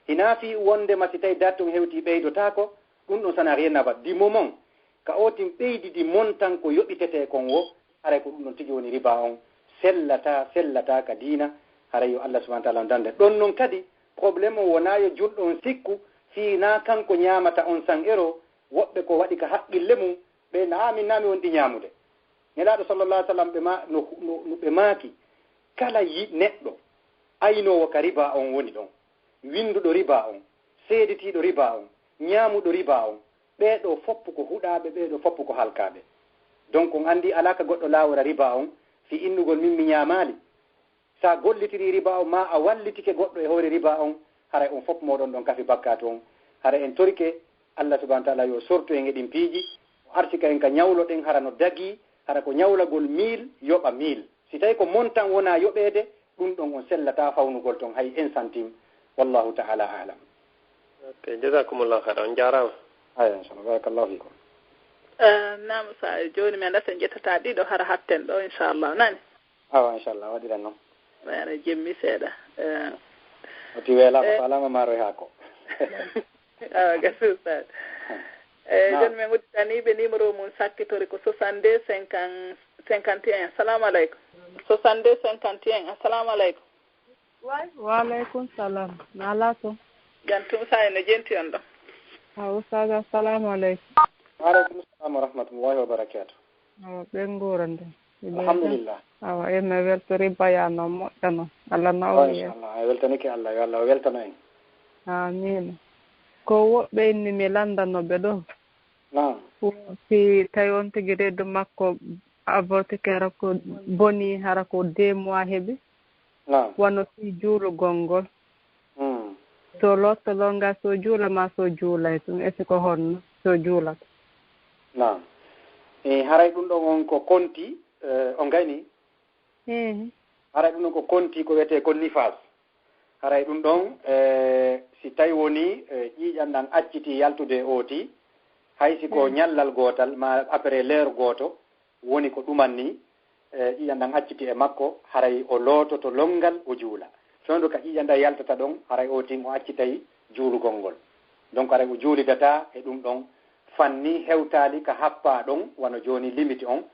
Hinaa fii wonndema si tawi date on hewtii ɓeydotaako, ɗum ɗon ça n'a rien à voir. Du moment ka ootin ɓeydidi montan ko yoɓitetee kon wo, haray ko ɗum ɗon tigi woni riba on. Sellataa, sellataa ka diina, haray yo Allah subhanahu wa ta'ala on dande. Ɗon non kadi, problème on wonaa yo julɗo on sikku, fii naa kanko ñaamata on cent euros, woɓɓe ko waɗi ka haqqille mum, ɓe na, "Ah, min naa mi wondi ñaamude." Nelaaɗo sallallahu alaihi wasallam ɓe ma-, no, no, no ɓe maaki, kala yi-, neɗɗo aynoowo ka riba on woni ɗon, winnduɗo riba on, seeditiiɗo riba on, ñaamuɗo riba on, ɓee ɗoo fof ko huɗaaɓe, ɓee ɗoo fof ko halkaaɓe. Donc, on anndi alaa ka goɗɗo laawora riba on, fii innugol min mi ñaamaali. Sa gollitirii riba on, maa a wallitike goɗɗo e hoore riba on, haray on fof mooɗon ɗon kafi bakkaatu on. Haray en torike Allah subhanahu wa ta'ala yo sortu en e ɗin piiji, o arsika en ka ñawloɗen, hara no dagii, hara ko ñawlagol mille, yoɓa mille. Si tawi ko montan wonaa yoɓeede, ɗum ɗon on sellataa fawnugol ton hay un centime. Wallahu ta'ala a'lam. Ok, jazakumullahu khairan. On jaaraama. Aya, inchallah. Barakallahu fikum. Eh, naam, sa jooni men dasa en ƴettata ɗiɗo hara hatten ɗo, inchallah. Nani? Awa, inchallah, waɗiran noon. Ɓayano jemmi seeɗa. Eh. Oti weelaama, eh, faalaama maaroy haako. Awa, gasi, Ustaad. Eh, naam. Jooni men udditaniiɓe numéro mum sakkitori ko soixante-deux cinquante, cinquante et un. Assalamu aleykum. Soixante-deux cinquante et un. Assalamu aleykum. Wa aleykum salam. Na alaa toon? Jam tun, sa ene jenti on ɗo. A Ustaad, assalamu aleykum. Wa aleykum salam wa rahmatullahi wa barakatuh. Awa, ɓe nguura nde. Alhamdulillah. Awa, en weltori bayano moƴƴano. Allah nawni en. Inchallah, a weltanike Allah, yo Allah weltano en. Amiin. Ko woɓɓe inni mi lanndano ɓe ɗo. Naam. Si tawi on tigi reedu makko avortike, hara ko boni, hara ko deux mois heɓi. Naam. Wano si juulugol ngol. Hmm. So lotto longal, so juula ma so juulay tun, e si ko honno so juulata? Naam. E haray ɗum ɗon on ko konti, eh, on gayni? Ehe. Haray ɗum ɗon ko konti ko wiyetee ko nifas. Haray ɗum ɗon, eh, si tawi woni, eh, ƴiiƴan ɗan accitii yaltude e ooti, hay si ko, hmm, ñallal gootal ma après l'heure gooto, woni ko ɗuman ni, eh, ƴiiƴan ɗan acciti e makko, haray o loototo lonngal, o juula. Fewndo ka ƴiiƴan ɗan yaltata ɗon, haray o tin o accitay juulugol ngol. Donc, haray o juulidataa e ɗum ɗon. Fanni hewtaali ka happaa ɗon, wano jooni limite on,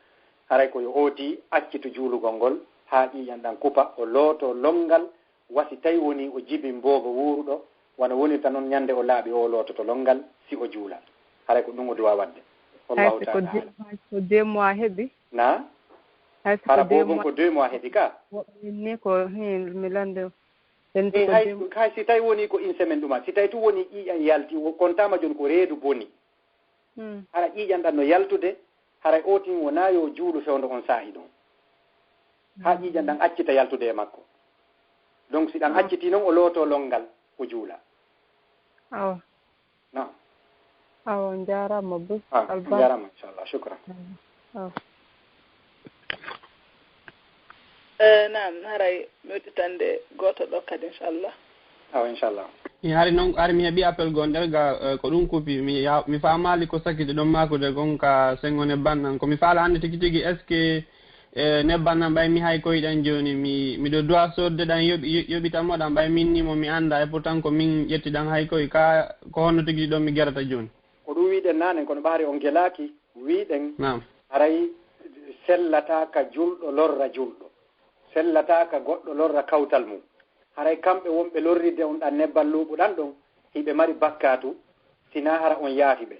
haray ko yo ooti accitu juulugol ngol, haa ƴiiƴan ɗan kupa, o looto lonngal, wa si tawi woni o jibin boobo wuuruɗo, wano wonirta non ñande o laaɓi o loototo lonngal, si o juula. Haray ko ɗum o duwaa waɗde. Wallahu ta'ala a'lam. Hay so ko deux mois heɓi? Na? Hay so ko deux mois. Hara boobon ko deux mois heɓi ka? Woɓɓe ni ko, hin, mi lande o. En ko hay, deux mois. Hay si tawi woni ko une semaine ɗuma, si tawi tun woni ƴiiƴan yalti, wo kontaama jooni ko reedu boni. Hmm. Hara ƴiiƴan ɗan no yaltude, haray o tin wonaa yo juulu fewndo on saa'i ɗon. Haa, hmm, ƴiiƴan ɗan accita yaltude e makko. Donc, si ɗan, hmm, accitii non, o looto lonngal, o juula. Awa. Naam. Awa, on njaaraama, Bus. Ah, on njaaraama, inchallah. Shukran. Awa. Eh, naam, haray mi udditande gooto ɗo kadi, inchallah. Awa, inchallah. Mi hari noon, hari mi heɓi appel goo nder ga, eh, ko ɗum kupi. Mi ya-, mi faamaali ko sakkiti ɗon maakude gon ka senngo nebban ɗan. Ko mi faala hannde tigi tigi, est-ce que, eh, nebban ɗan ɓay mi hay koy ɗan jooni, mi, miɗo duwa soodde ɗan yoɓi-, yo-, yoɓita mo ɗan ɓay min ni mo mi annda, et pourtant ko min ƴetti ɗan hay koy, ka ko honno tigi ɗon mi gerata jooni? Ko ɗum wiɗen naane, kono ɓahri on gelaaki, wiɗen Naam. haray sellataa ka julɗo lorra julɗo, sellataa ka goɗɗo lorra kawtal mum. Haray kamɓe wonɓe lorrirde on ɗan nebban luuɓu ɗan ɗon, hiɓe mari bakkaatu, sinaa hara on yaafi ɓe.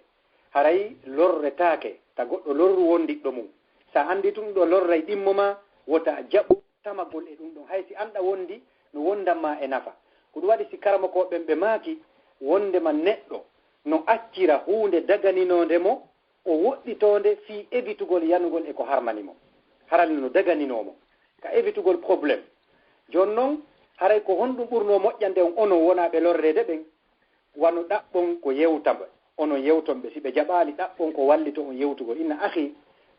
Haray lorretaake ta goɗɗo lorru wondiɗɗo mum. Sa anndi tun ɗo lorray ɗimmo ma, wota jaɓu tamagol e ɗum ɗon, hay si anɗa wondi no wondan ma e nafa. Ko ɗum waɗi si karamokooɓe ɓen ɓe maaki wondema neɗɗo no accira huunde daganinoonde mo o woɗɗitoonde fii evitugol yanugol e ko harmani mo. Harali no daganinoo mo ka evitugol problème. Jooni non, haray ko honɗum ɓurnoo moƴƴande on onon wonaaɓe lorreede ɓen? Wano ɗaɓɓon ko yewta ɓe, onon yewton ɓe. Si ɓe jaɓaali, ɗaɓɓon ko wallito on yewtugol. Inna akhii,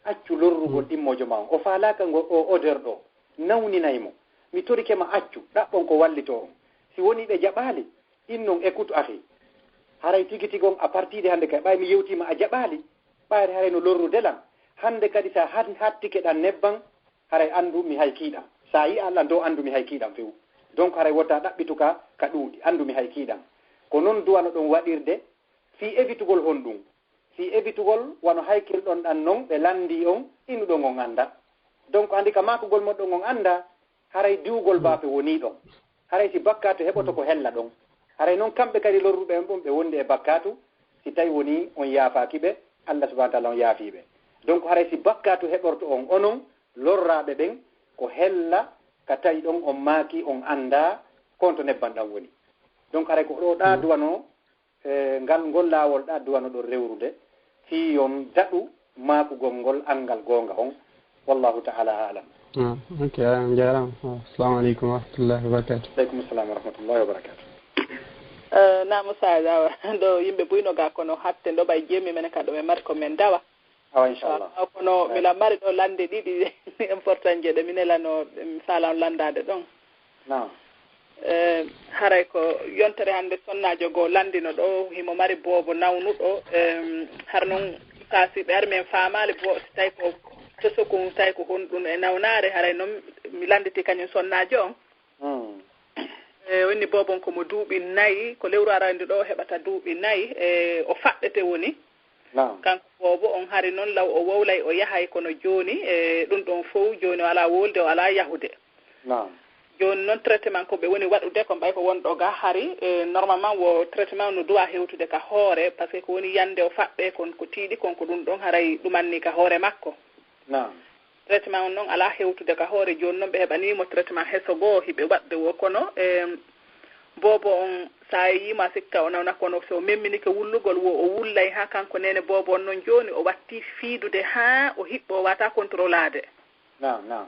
accu lorrugol ɗimmoojo maa on. O faalaaka ngo o odeur ɗoo, nawninay mo. Mi torike ma accu, ɗaɓɓon ko wallito on. Si wonii ɓe jaɓaali, innon écoute akhii. Haray tigi tigi on a partii de hannde kay, ɓay mi yewtii ma a jaɓaali, ɓayri haray no lorrude lan. Hannde kadi sa han- hattike ɗan nebban, haray anndu mi hay kii ɗan. Sa yi'aa lan dow anndu mi hay kii ɗan few. Donc haray wota ɗaɓɓitu ka ka ɗuuɗi, anndu mi hay kii ɗan. Ko non duwano ɗon waɗirde fii evitugol honɗum? Fii evitugol wano haykirɗon ɗan non ɓe lanndii on, inuɗon on annda. Donc anndi ka maakugol moɗon on annda, haray diwgol baafe wonii ɗon. Haray si bakkaatu heɓoto ko hella ɗon. Haray non kamɓe kadi lorruɓe on ɗon ɓe wondi e bakkaatu, si tawi wonii on yaafaaki ɓe, Allah subhanahu wa taala on yaafii ɓe. Donc haray si bakkaatu heɓorto on onon lorraaɓe ɓen, ko hella ka tawi ɗon on maaki on anndaa ko honto nebban ɗan woni. Donc haray ko ɗoo ɗaa duwanoo, e ngal ngol laawol ɗaa duwano ɗon rewrude fii yon daɗu maakugol ngol anngal goonga on. Wallahu taala alam. Ah, ok, a jaaraama. Ah, assalamu aleykum wa rahmatullahi wa barakatuh. Aleykum assalam wa rahmatullahi wa barakatuh. Eh, naam, Oustaz, awa, ɗo yimɓe buy no ga kono hatte ɗo ɓay jeemi men ka ɗo men mari ko men dawa. Awa, inchallah. Awa, kono miɗa mari ɗo lande ɗiɗi important je ɗe mi nelano, mi faala on landaade ɗon. Naam. Eh, haray ko yontere hannde sonnaajo goo lanndino ɗo, himo mari boobo nawnuɗo. Em, har non ka si ɓe ari men faamaali bo, si tawi ko cosokun, tawi ko honɗun e nawnaare, haray non mi lannditi kañum sonnaajo on. Hmm. E wonni boobon ko mo duuɓi nayi, ko lewru arande ɗo o heɓata duuɓi nayi, e o faɗɗete woni. Naam. Kanko boobo on hari non law o wowlay o yahay, kono jooni, e ɗum ɗon fow jooni o alaa wolde, o alaa yahude. Naam. Jooni non traitement ko ɓe woni waɗude ko ɓay ko wonɗo ga hari, e normalement wo traitement no duwa hewtude ka hoore, parce que ko woni yande o faɗɗe kon ko tiiɗi kon ko ɗum ɗon haray ɗumanni ka hoore makko. Naam. Traitement on non alaa hewtude ka hoore, jooni non ɓe heɓanii mo traitement heso goo hiɓe waɗde wo, kono, em, boobo on sa yi'i mo a sikka o nawna, kono so memminike wullugol wo o wullay haa kanko neene boobo on non jooni o watti fiidude haa o hiɓɓo o wata contrôlaade. Naam, naam.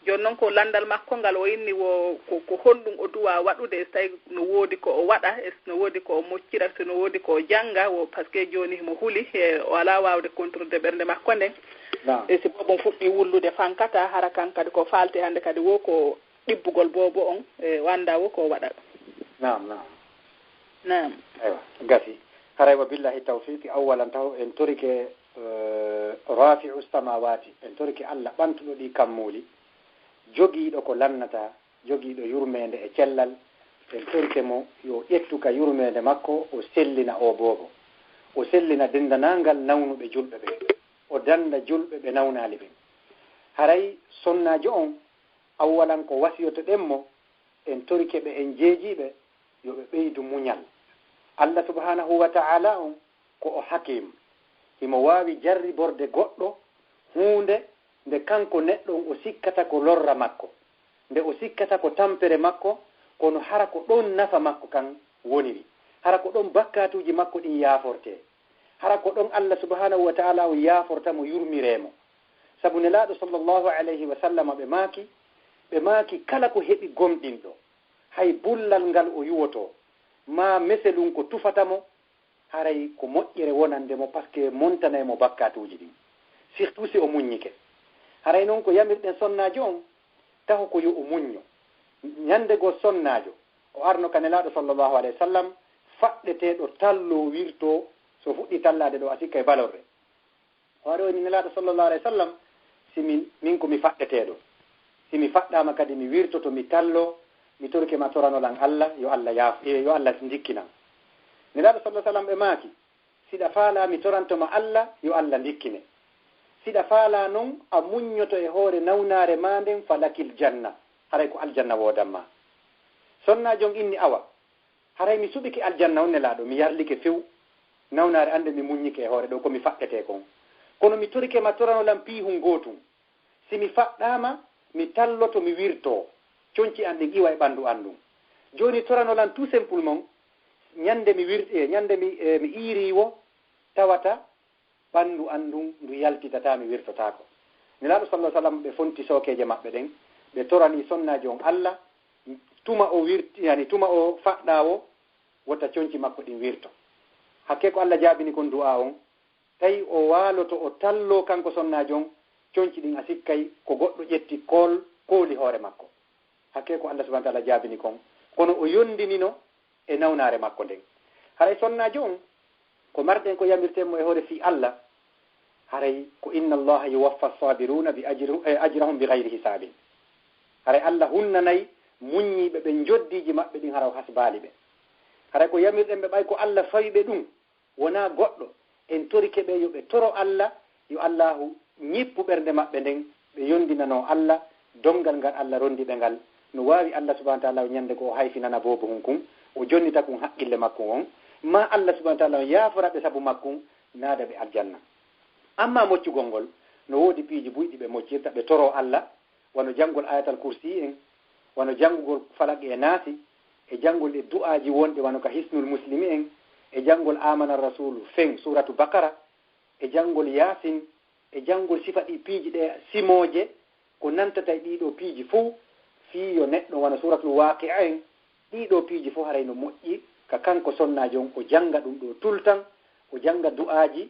Jooni non ko lanndal makko ngal o inni wo ko, ko honɗum o duwa waɗude, so tawi no woodi ko o waɗa, e so no woodi ko o moccira, so no woodi ko o jannga, wo, parce que jooni himo huli, e o alaa waawde contrôlude ɓernde makko nden. Naam. E si boobon fuɗɗii wullude fankata, hara kan kadi ko faalti hannde kadi wo ko ɗibbugol boobo on, e o anndaa wo ko o waɗa. Naam, naam. Naam. Aywa, gasi. Haray wa billahi tawfiqi, awwalan taho en torike, eh, rafi'u samawati, en torike Allah ɓantuɗo ɗi kammuuli, jogiiɗo ko lannata, jogiiɗo yurmeende e cellal, en torike mo yo ƴettu ka yurmeende makko, o sellina o boobo, o sellina denndanangal nawnuɓe julɓe ɓen, o dannda julɓe ɓe nawnaali ɓen. Haray sonnaajo on, awwalan ko wasiyotoɗen mo, en torike ɓe, en jeejii ɓe, yo ɓe ɓeydu muñal. Allah subhanahu wa ta'ala on ko o hakim, himo waawi jarriborde goɗɗo huunde nde kanko neɗɗo on o sikkata ko lorra makko, nde o sikkata ko tampere makko, kono hara ko ɗon nafa makko kan woniri, hara ko ɗon bakkaatuuji makko ɗin yaafortee, hara ko ɗon Allah subhanahu wa ta'ala on yaaforta mo, yurmiree mo. Sabu Nelaaɗo sallallahu alayhi wa sallama ɓe maaki, ɓe maaki, kala ko heɓi gomɗinɗo, hay bullal ngal o yuwotoo, maa meselun ko tufata mo, haray ko moƴƴere wonande mo, parce que montanay mo bakkaatuuji ɗin, surtout si o muññike. Haray non ko yamirɗen sonnaajo on, taho ko yo o muñño. Ñande goo sonnaajo, o arno ka Nelaaɗo sallallahu alayhi wa sallam, faɗɗeteeɗo talloo wirtoo, so fuɗɗii tallaade ɗoo, a sikka e balorre. O ari o inni Nelaaɗo sallallahu alayhi wa sallam, si min, min ko mi faɗɗeteeɗo. Si mi faɗɗaama kadi mi wirtoto, mi talloo, mi torike ma toranolan Alla, yo Alla yaaf-, eh, yo Alla ndikkinan. Nelaaɗo sallallahu alayhi wa sallam ɓe maaki, siɗa faalaa mi toranto ma Alla, yo Alla ndikkine. Siɗa faalaa non a muññoto e hoore nawnaare maa nden, falakil janna, haray ko aljanna woodan ma. Sonnaajo on inni, awa, haray mi suɓike aljanna on Nelaaɗo, mi yarlike few. Nawnaare an nde mi muññike e hoore ɗoo ko mi faɗɗetee kon. Kono mi torike ma toranolan piihun gootun. Si mi faɗɗaama, mi talloto, mi wirtoo. Conci an ɗin iwa e ɓanndu an ndun. Jooni toranolan tout simplement, ñande mi wir-, eh, ñande mi, eh, mi iirii wo, tawata ɓanndu an ndun ndu yaltitataa, mi wirtotaako. Nelaaɗo sallallahu alayhi wa sallam ɓe fonti sookeeje maɓɓe ɗen, ɓe toranii sonnaajo on Alla, tuma o wirti, yani tuma o faɗɗaa wo, wota conci makko ɗin wirto. Hakkee ko Alla jaabini kon du'aa on, tawi o waaloto o talloo kanko sonnaajo on, conci ɗin a sikkay ko goɗɗo ƴetti kool, kooli hoore makko. Hakkee ko Alla subhanahu wa ta'ala jaabini kon, kono o yondinino e nawnaare makko nden. Haray sonnaajo on, ko marɗen ko yamirten mo e hoore fii Alla, haray ko inna Allaha yuwaffa sabiruna bi ajri-, eh, ajrahum bi ghayri hisabin. Haray Alla hunnanay muññiiɓe ɓen njoddiiji maɓɓe ɗin hara o hasbaali ɓe. Haray ko yamirɗen ɓe ɓay ko Alla fawi ɓe ɗum, wonaa goɗɗo, en torike ɓe yo ɓe toro Alla, yo Allaahu ñippu ɓernde maɓɓe nden, ɓe yondinanoo Alla, donngal ngal Alla ronndi ɓe ngal. No waawi Alla subhanahu wa ta'ala o ñande ko o hayfinana boobo hun kun, o jonnita kun haqqille makko on, maa Alla subhanahu wa ta'ala o yaafora ɓe sabu makkun, naada ɓe aljanna. Amma moccugol ngol, no woodi piiji buy ɗi ɓe moccirta, ɓe toroo Alla, wano janngol Ayatal Kursi en, wano janngugol Falaqi e Naasi, e janngol e du'aaji wonɗi wano ka Hisnul Muslimi en, e janngol Aamana Rasuulu fen, Suuratu Baqara, e janngol Yaasin, e janngol sifa ɗi piiji ɗe simooje, ko nantata e ɗii ɗoo piiji fow, fii yo neɗɗo wano Suuratul Waaqi'a en, ɗii ɗoo piiji fow haray no moƴƴi ka kanko sonnaajo on, o jannga ɗum ɗoo tout le temps, o jannga du'aaji,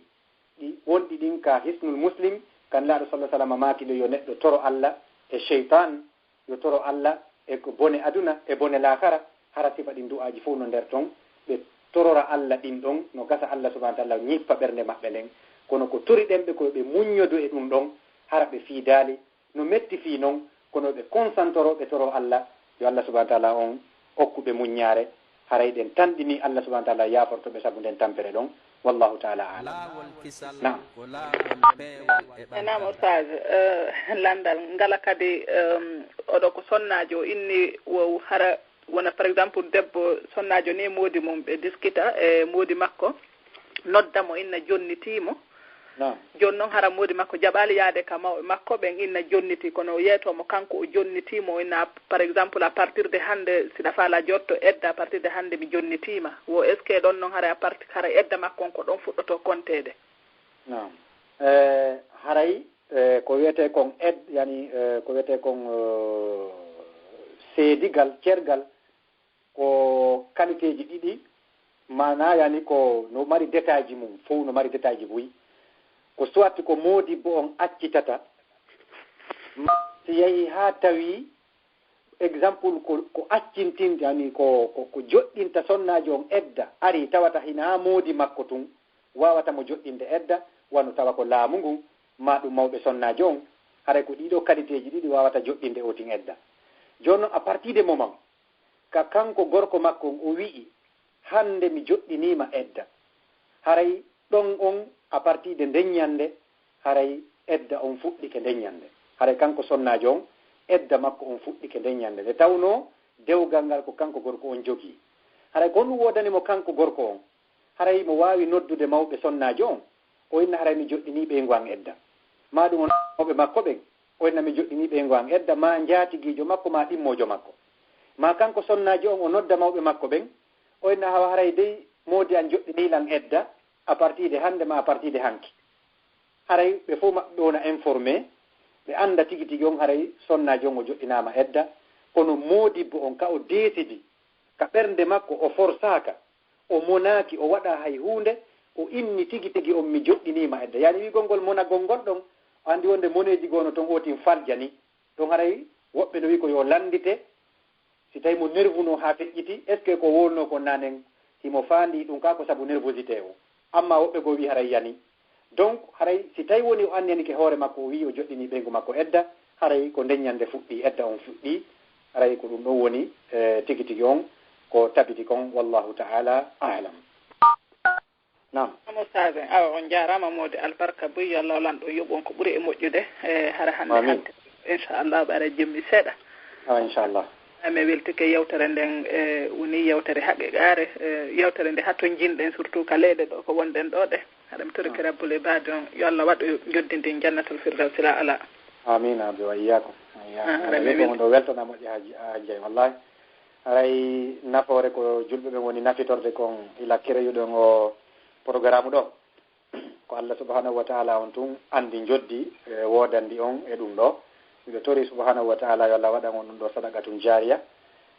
ɗi wonɗi ɗin ka Hisnul Muslim, kan Nelaaɗo sallallahu alaihi wasallam maaki ɗo yo neɗɗo toro Alla e sheytaan, yo toro Alla e ko bone aduna e bone laakara, hara sifa ɗin du'aaji fow no nder ton, ɓe torora Alla ɗin ɗon, no gasa Alla subhanahu wa ta'ala ñippa ɓernde maɓɓe nden. Kono ko toriɗen ɓe ko ɓe muññodo e ɗum ɗon, hara ɓe fiidaali, no metti fii non, kono ɓe konsantoro, ɓe toro Alla, yo Alla subhanahu wa ta'ala on okku ɓe muññaare, haray ɗen tanɗini Alla subhanahu wa ta'ala yaaforto ɓe sabu nden tampere ɗon. Wallahu ta'ala a'lam. Laawol kisal Naam. Ko laawol peewal e e naam ɓamtal. Oustaz, eh, landal ngala kadi, em, oɗo ko sonnaajo o inni wo hara wona par exemple debbo sonnaajo ni moodi mum ɓe diskita e moodi makko, nodda mo inna jonnitiimo. Naam. Jooni noon hara moodi makko jaɓaali yaade ka mawɓe makko ɓen inna jonniti, kono o yeeto mo kanko o jonnitiimo, o inna par exemple à partir de hannde siɗa faala jotto edda à partir de hannde mi jonnitiima. Wo est-ce que ɗon noon hara à partir hara edda makko on ko ɗon fuɗɗoto konteede? Naam. Eh, haray, eh, ko wiyetee kon ed-, yani, eh, ko wiyetee kon, eh, seedigal, cergal, ko qualité ji ɗiɗi, maanaa, yani, ko no mari détail ji mum, fow no mari détail ji buy. Ko soit ko moodibbo on accitata, ma si yahi haa tawi exemple ko, ko accintinde, yani ko, ko, ko joɗɗinta sonnaajo on edda, ari tawata hinaa moodi makko tun waawata mo joɗɗinde edda, wano tawa ko laamu ngun, maa ɗum mawɓe sonnaajo on, haray ko ɗii ɗoo qualité ji ɗiɗi waawata joɗɗinde ootin edda. Jooni non, à partir de moment, ka kanko gorko makko on o wi'i, hannde mi joɗɗiniima edda, haray ɗon on, à partir de nden ñannde, haray edda on fuɗɗike nden ñannde. Haray kanko sonnaajo on, edda makko on fuɗɗike nden ñannde. Nde tawnoo dewgal ngal ko kanko gorko on jogii. Haray ko honɗum woodani mo kanko gorko on? Haray mo waawi noddude mawɓe sonnaajo on, o inna haray mi joɗɗinii ɓeyngu an edda. Maa ɗum o nodda mawɓe makko ɓen, o inna mi joɗɗinii ɓeyngu an edda, maa njaatigiijo makko, maa ɗimmoojo makko. Maa kanko sonnaajo on o nodda mawɓe makko ɓen, o inna hawa haray dey moodi an joɗɗinii lan edda, à partir de hannde maa à partir de hanki. Haray ɓe fow maɓɓe ɓe wona informé, ɓe annda tigi tigi on haray sonnaajo on o joɗɗinaama edda, kono moodibbo on ka o deesidi, ka ɓernde makko o forsaaka, O monaaki, o waɗaa hay huunde, o inni tigi tigi on mi joɗɗiniima edda. Yaani wi'ugol ngol monagol ngol ɗon, o anndi wonde moneeji goo no ton ootin falja ni. Ɗon haray woɓɓe no wi'i ko yo lanndite, si tawi mo nervunoo haa feƴƴiti, est-ce que ko wowlunoo kon naa nen himo faandii ɗum kaa ko sabu nervosité o? Amma woɓɓe goo wi'i haray yani. Donc, haray si tawi woni o anniyanike hoore makko, o wi'i o joɗɗinii ɓeyngu makko edda, haray ko nden ñannde fuɗɗii, edda on fuɗɗii, haray ko ɗum ɗon woni, eh, tigi tigi on ko tabiti kon, wallahu ta'ala a'lam. Naam. Omo saabe, awa on jaaraama moodi albarka buy, yo Allah lanɗo yoɓon ko ɓuri e moƴƴude, eh, hara hannde Amin. hannde. Inchallah, ɓe ara jemmi seeɗa. Awa inchallah. Ami weltike yewtere nden, eh, woni yewtere haqiqaare, eh, yewtere nde hatto jinɗen surtout ka leyɗe ɗo ko wonɗen ɗo ɗe. Haɗa mi torike Rabbul Ibaadi on, yo Allah waɗu joddindin Jannatul Firdawsi la ala. Amin, abi wa iyyakum. Wa iyyakum. Ah, Allah amin. Yoɓɓe mo ɗo weltana moƴƴa haaji, haaji ay, wallahi. Haray nafoore ko julɓe ɓen woni nafitorde kon ila kereyuɗon o programme ɗo. Ko Allah subhanahu wa ta'ala on tun andi njoddi, eh, woodandi on e ɗum ɗo. Miɗo tori subhanahu wa ta'ala yo Allah waɗan on ɗum ɗo sadaqatun jariya.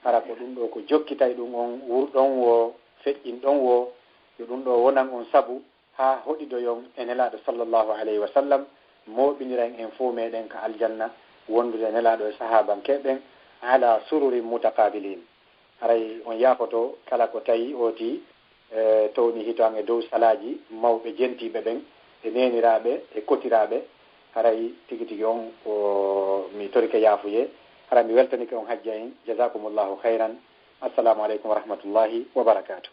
Hara ko ɗum ɗo ko jokkitay ɗum on wurɗon wo, feƴƴinɗon wo, yo ɗum ɗo wonan on sabu haa hoɗidoyon e Nelaaɗo sallallahu alayhi wa sallam, mooɓiniran en fow meɗen ka aljanna, wondude e Nelaaɗo e sahaabankeeɓe ɓen, ala sururin mutaqabilin. Haray on yaafoto kala ko tawi ooti, eh, towni hito an e dow salaaji mawɓe jentiiɓe ɓen, e neeniraaɓe, e kotiraaɓe. Haray tigi tigi on ko mi torike yaafuye. Haray mi weltanike on hajja en. Jazakumullahu khairan. Assalamu alaikum wa rahmatullahi wa barakatuh.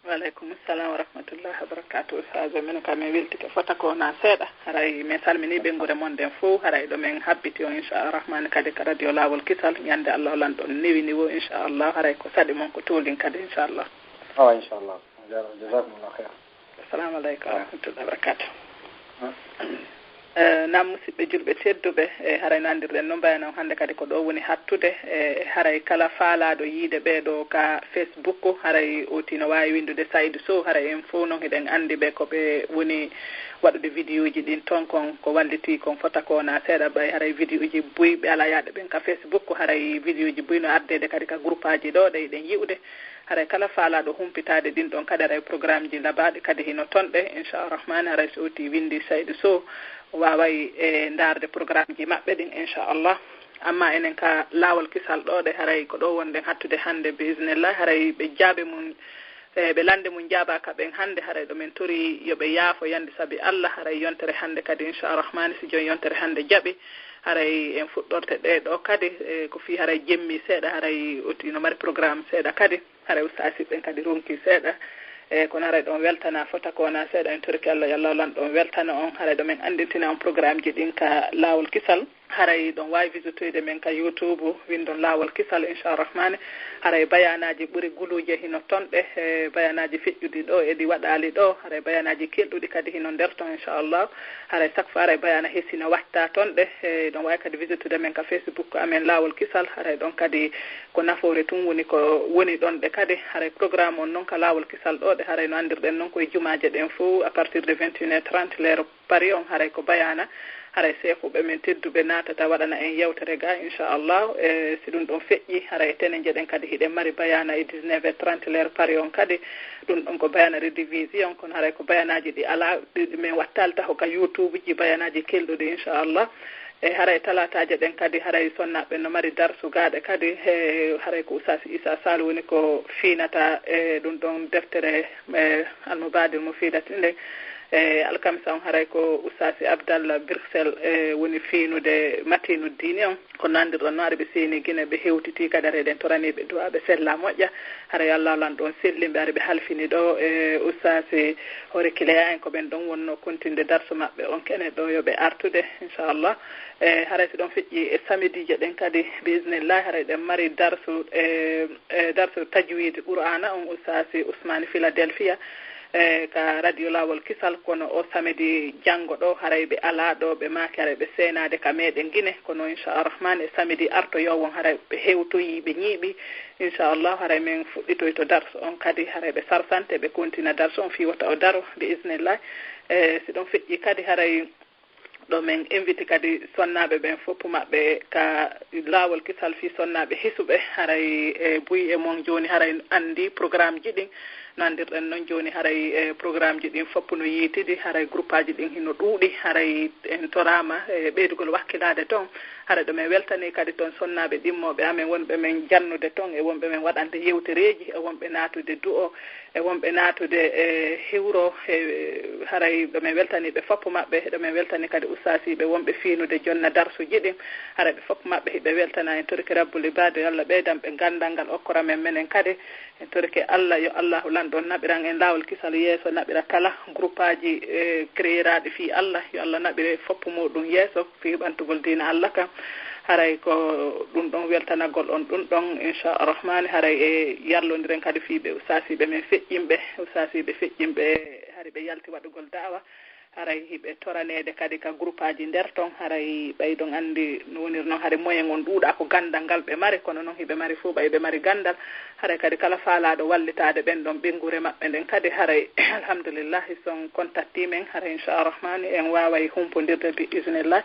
Wa alaikum assalam wa rahmatullahi wa barakatuh. Ustaz, min kam mi weltike fota ko na seeɗa. Haray min salmini ɓe ngure mon den fow. Haray ɗo min habbiti on, insha Allah rahman, kadi ka radio Laawol Kisal. Ñande Allah olan ɗon newi ni wo, insha Allah. Haray ko saɗi mon ko toolin kadi, insha Allah. Awa, insha Allah. Jazakumullahu khair. Assalamu alaikum wa rahmatullahi wa barakatuh. Eh, naam, musidɓe julɓe tedduɓe, e haray no anndirɗen noon, mbayano hannde kadi ko ɗo woni hattude, e haray kala faalaaɗo yiide ɓee ɗo ka Facebook, haray ooti no waawi winndude Saydu Sow, haray en fow noon hiɗen anndi ɓe ko ɓe woni waɗude vidéoji ɗin toon kon, ko wallitii kon fota ko wona seeɗa, ɓay haray vidéoji buy ɓe alaa yaade ɓen ka Facebook, haray vidéoji buy no ardeede kadi ka groupaaji ɗo ɗe hiɗen yi'ude. Haray kala faalaaɗo humpitaade ɗin ɗon kadi, haray programmeji labaaɗi kadi hino ton ɗe, inchallah rahmani, haray so ooti winndi Saydu Sow, o waaway, e, ndaarde programmeji maɓɓe ɗin, inchallah. Amma enen ka Laawol Kisal ɗo ɗe, haray ko ɗo wonɗen hattude hannde, bi iznillah, haray ɓe jaabe mum, e, ɓe lannde mum jaabaaka ɓen hannde, haray ɗo men tori yo ɓe yaafo yannde sabi Allah, haray yontere hannde kadi, inchallah rahmani, si jooni yontere hannde jaɓi, haray en fuɗɗorte ɗe ɗo kadi, e, ko fii haray jemmi seeɗa, haray ooti no mari programme seeɗa kadi. Haray ustaasiiɓe ɓen kadi ronki seeɗa. E, kono haray ɗon weltana fota ko wona seeɗa. En torike Allah, yo Allah lan ɗon weltana on. Haray ɗo men anndintina on programmeji ɗin ka Laawol Kisal. Haray ɗon waawi visitoyde men ka YouTube, winndon Laawol Kisal, inchallah rahmani. Haray bayaanaaji ɓuri guluuje hino ton ɗe, e, bayaanaaji feƴƴuɗi ɗo e ɗi waɗaali ɗo. Haray bayaanaaji kelɗuɗi kadi hino nder ton, inchallah. Haray chaque fois haray bayaana hesina watta ton ɗe, e, ɗon waawi kadi visitude men ka Facebook amen Laawol Kisal. Haray ɗon kadi ko nafoore tun woni ko woni ɗon ɗe kadi. Haray programme on non ka Laawol Kisal ɗo ɗe, haray no anndirɗen non ko e jumaaje ɗen fow à partir de vingt et une heures trente l'heure Paris on, haray ko bayaana. Haray seekuɓe men tedduɓe naatata waɗana en yewtere ga, inchallah. E, si ɗum ɗon feƴƴi, haray tenen jeɗen kadi hiɗen mari bayaana e dix-neuf heures trente l'heure Paris on kadi. Ɗum ɗon ko bayaana rediffusion, kono haray ko bayaanaaji ɗi alaa, ɗi, ɗi men wattaali taho ka YouTube ji, bayaanaaji kelɗuɗi, inchallah. E haray talaataaje ɗen kadi, haray sonnaaɓe no mari darsu gaaɗe kadi, e haray ko Oustaz Issa Sall woni ko fiinata e ɗum ɗon deftere, e Almubadir mo fiilata nden. E alkamisa on, haray ko Oustaz Abdallah Bruxelles, e woni fiinude Matinu Diini on. Ko nandirɗon no ari ɓe seeni Gine, ɓe hewtiti kadi, haray eɗen torani ɓe du'a, ɓe sella moƴƴa. Haray Allah lan ɗon sellin ɓe, ari ɓe halfini ɗo, e Oustaz Hore Kileya en, ko ɓen ɗon wonno kontinde darsu maɓɓe on kene ɗo, yo ɓe artude, inchallah. E haray si ɗon feƴƴi e samedi je ɗen kadi, bi iznillah, haray ɗen mari darsu, e, e darsu tajwid Qur'ana on, Oustaz Ousmane Philadelphia, e ka radio Laawol Kisal, kono o samedi janngo ɗo, haray ɓe alaa ɗo, ɓe maaki haray ɓe seenaade ka meɗen Gine, kono inchallah rahman e samedi arto yo won haray ɓe hewtoyi, ɓe ñiiɓi, inchallah haray men fuɗɗitoyto darsu on kadi, haray ɓe sarsante, ɓe kontina darsu on fii wota o daro, bi iznillah. E si ɗon feƴƴi kadi, haray Ɗo men inviti kadi sonnaaɓe ɓen fof maɓɓe ka laawol kisal fii sonnaaɓe hisuɓe. Haray e buy e mon jooni haray anndi programmeji ɗin. No anndirɗen non jooni haray e programmeji ɗin fof no yiitidi, haray groupaaji ɗin hino ɗuuɗi, haray en toraama e ɓeydugol wakkilaade ton. Haray ɗo men weltanii kadi ton sonnaaɓe ɗimmooɓe amen wonɓe men jannude ton e wonɓe men waɗande yewtereeji e wonɓe naatude du'o e wonɓe naatude e hiwro e haray ɗo men weltanii ɓe fof maɓɓe. Ɗo men weltanii kadi ustaasiiɓe wonɓe fiinude jonna darsuji ɗin. Haray ɓe fof maɓɓe hiɓe weltana en torike Rabbul Ibaad, yo Allah ɓeydan ɓe ganndal ngal okkora men menen kadi. En torike Allah, yo Allahu lanɗo on naɓiran en laawol kisal yeeso, naɓira kala groupaaji e créeraaɗi fii Allah, yo Allah naɓire fof muɗum yeeso fii ɓantugol diina Allah kan. Haray ko ɗum ɗon weltanagol on ɗum ɗon, inchallah rahmani. Haray e yalondiren kadi fii ɓe ustaasiiɓe men feƴƴinɓe, ustaasiiɓe feƴƴinɓe hari ɓe yalti waɗugol da'awa. Haray hiɓe toraneede kadi ka groupaaji nder ton. Haray ɓay ɗon anndi no woniri non, haray moyen on ɗuuɗaa ko ganndal ngal ɓe mari, kono non hiɓe mari fof ɓay ɓe mari ganndal. Haray kadi kala faalaaɗo wallitaade ɓen ɗon ɓinngure maɓɓe nden kadi, haray alhamdulillahi, si on contactii men, haray inchallah rahmani en waaway humpondirde bi iznillah.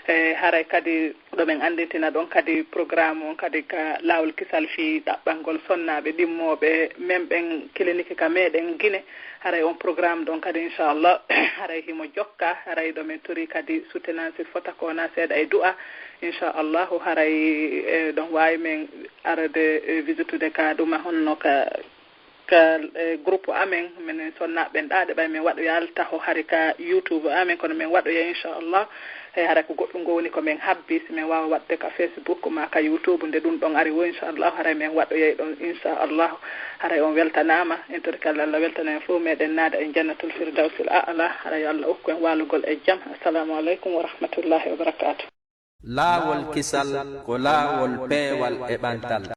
E haray kadi ɗo men anndintina ɗon kadi programme on kadi ka laawol kisal fii ɗaɓɓangol sonnaaɓe ɗimmooɓe men ɓen clinique ka meɗen Gine. Haray on programme ɗon kadi inchallah haray himo jokka, haray ɗo men tori kadi soutenance fota ko wona seeɗa e du'a. Inchallahu haray e ɗon waawi men arde e visitude ka ɗuma honno ka ka e groupe amen, minen sonnaaɓe ɓen ɗaade ɓay men waɗoya taho hari ka YouTube amen, kono men waɗoya inchallah. E hara ko goɗɗum ngo woni ko men habbi, si men waawa waɗde ka Facebook ma ka YouTube, nde ɗum ɗon ari wo inchallah, haray men waɗoyay ɗon inchallah. Haray on weltanaama, en torike Allah, Allah weltana en fof meɗen naada e jannatul firdawsil a'la. Haray yo Allah okku en waalugol e jam. Assalamu aleykum wa rahmatullahi wa barakatuh. Laawol kisal ko laawol peewal e ɓantal.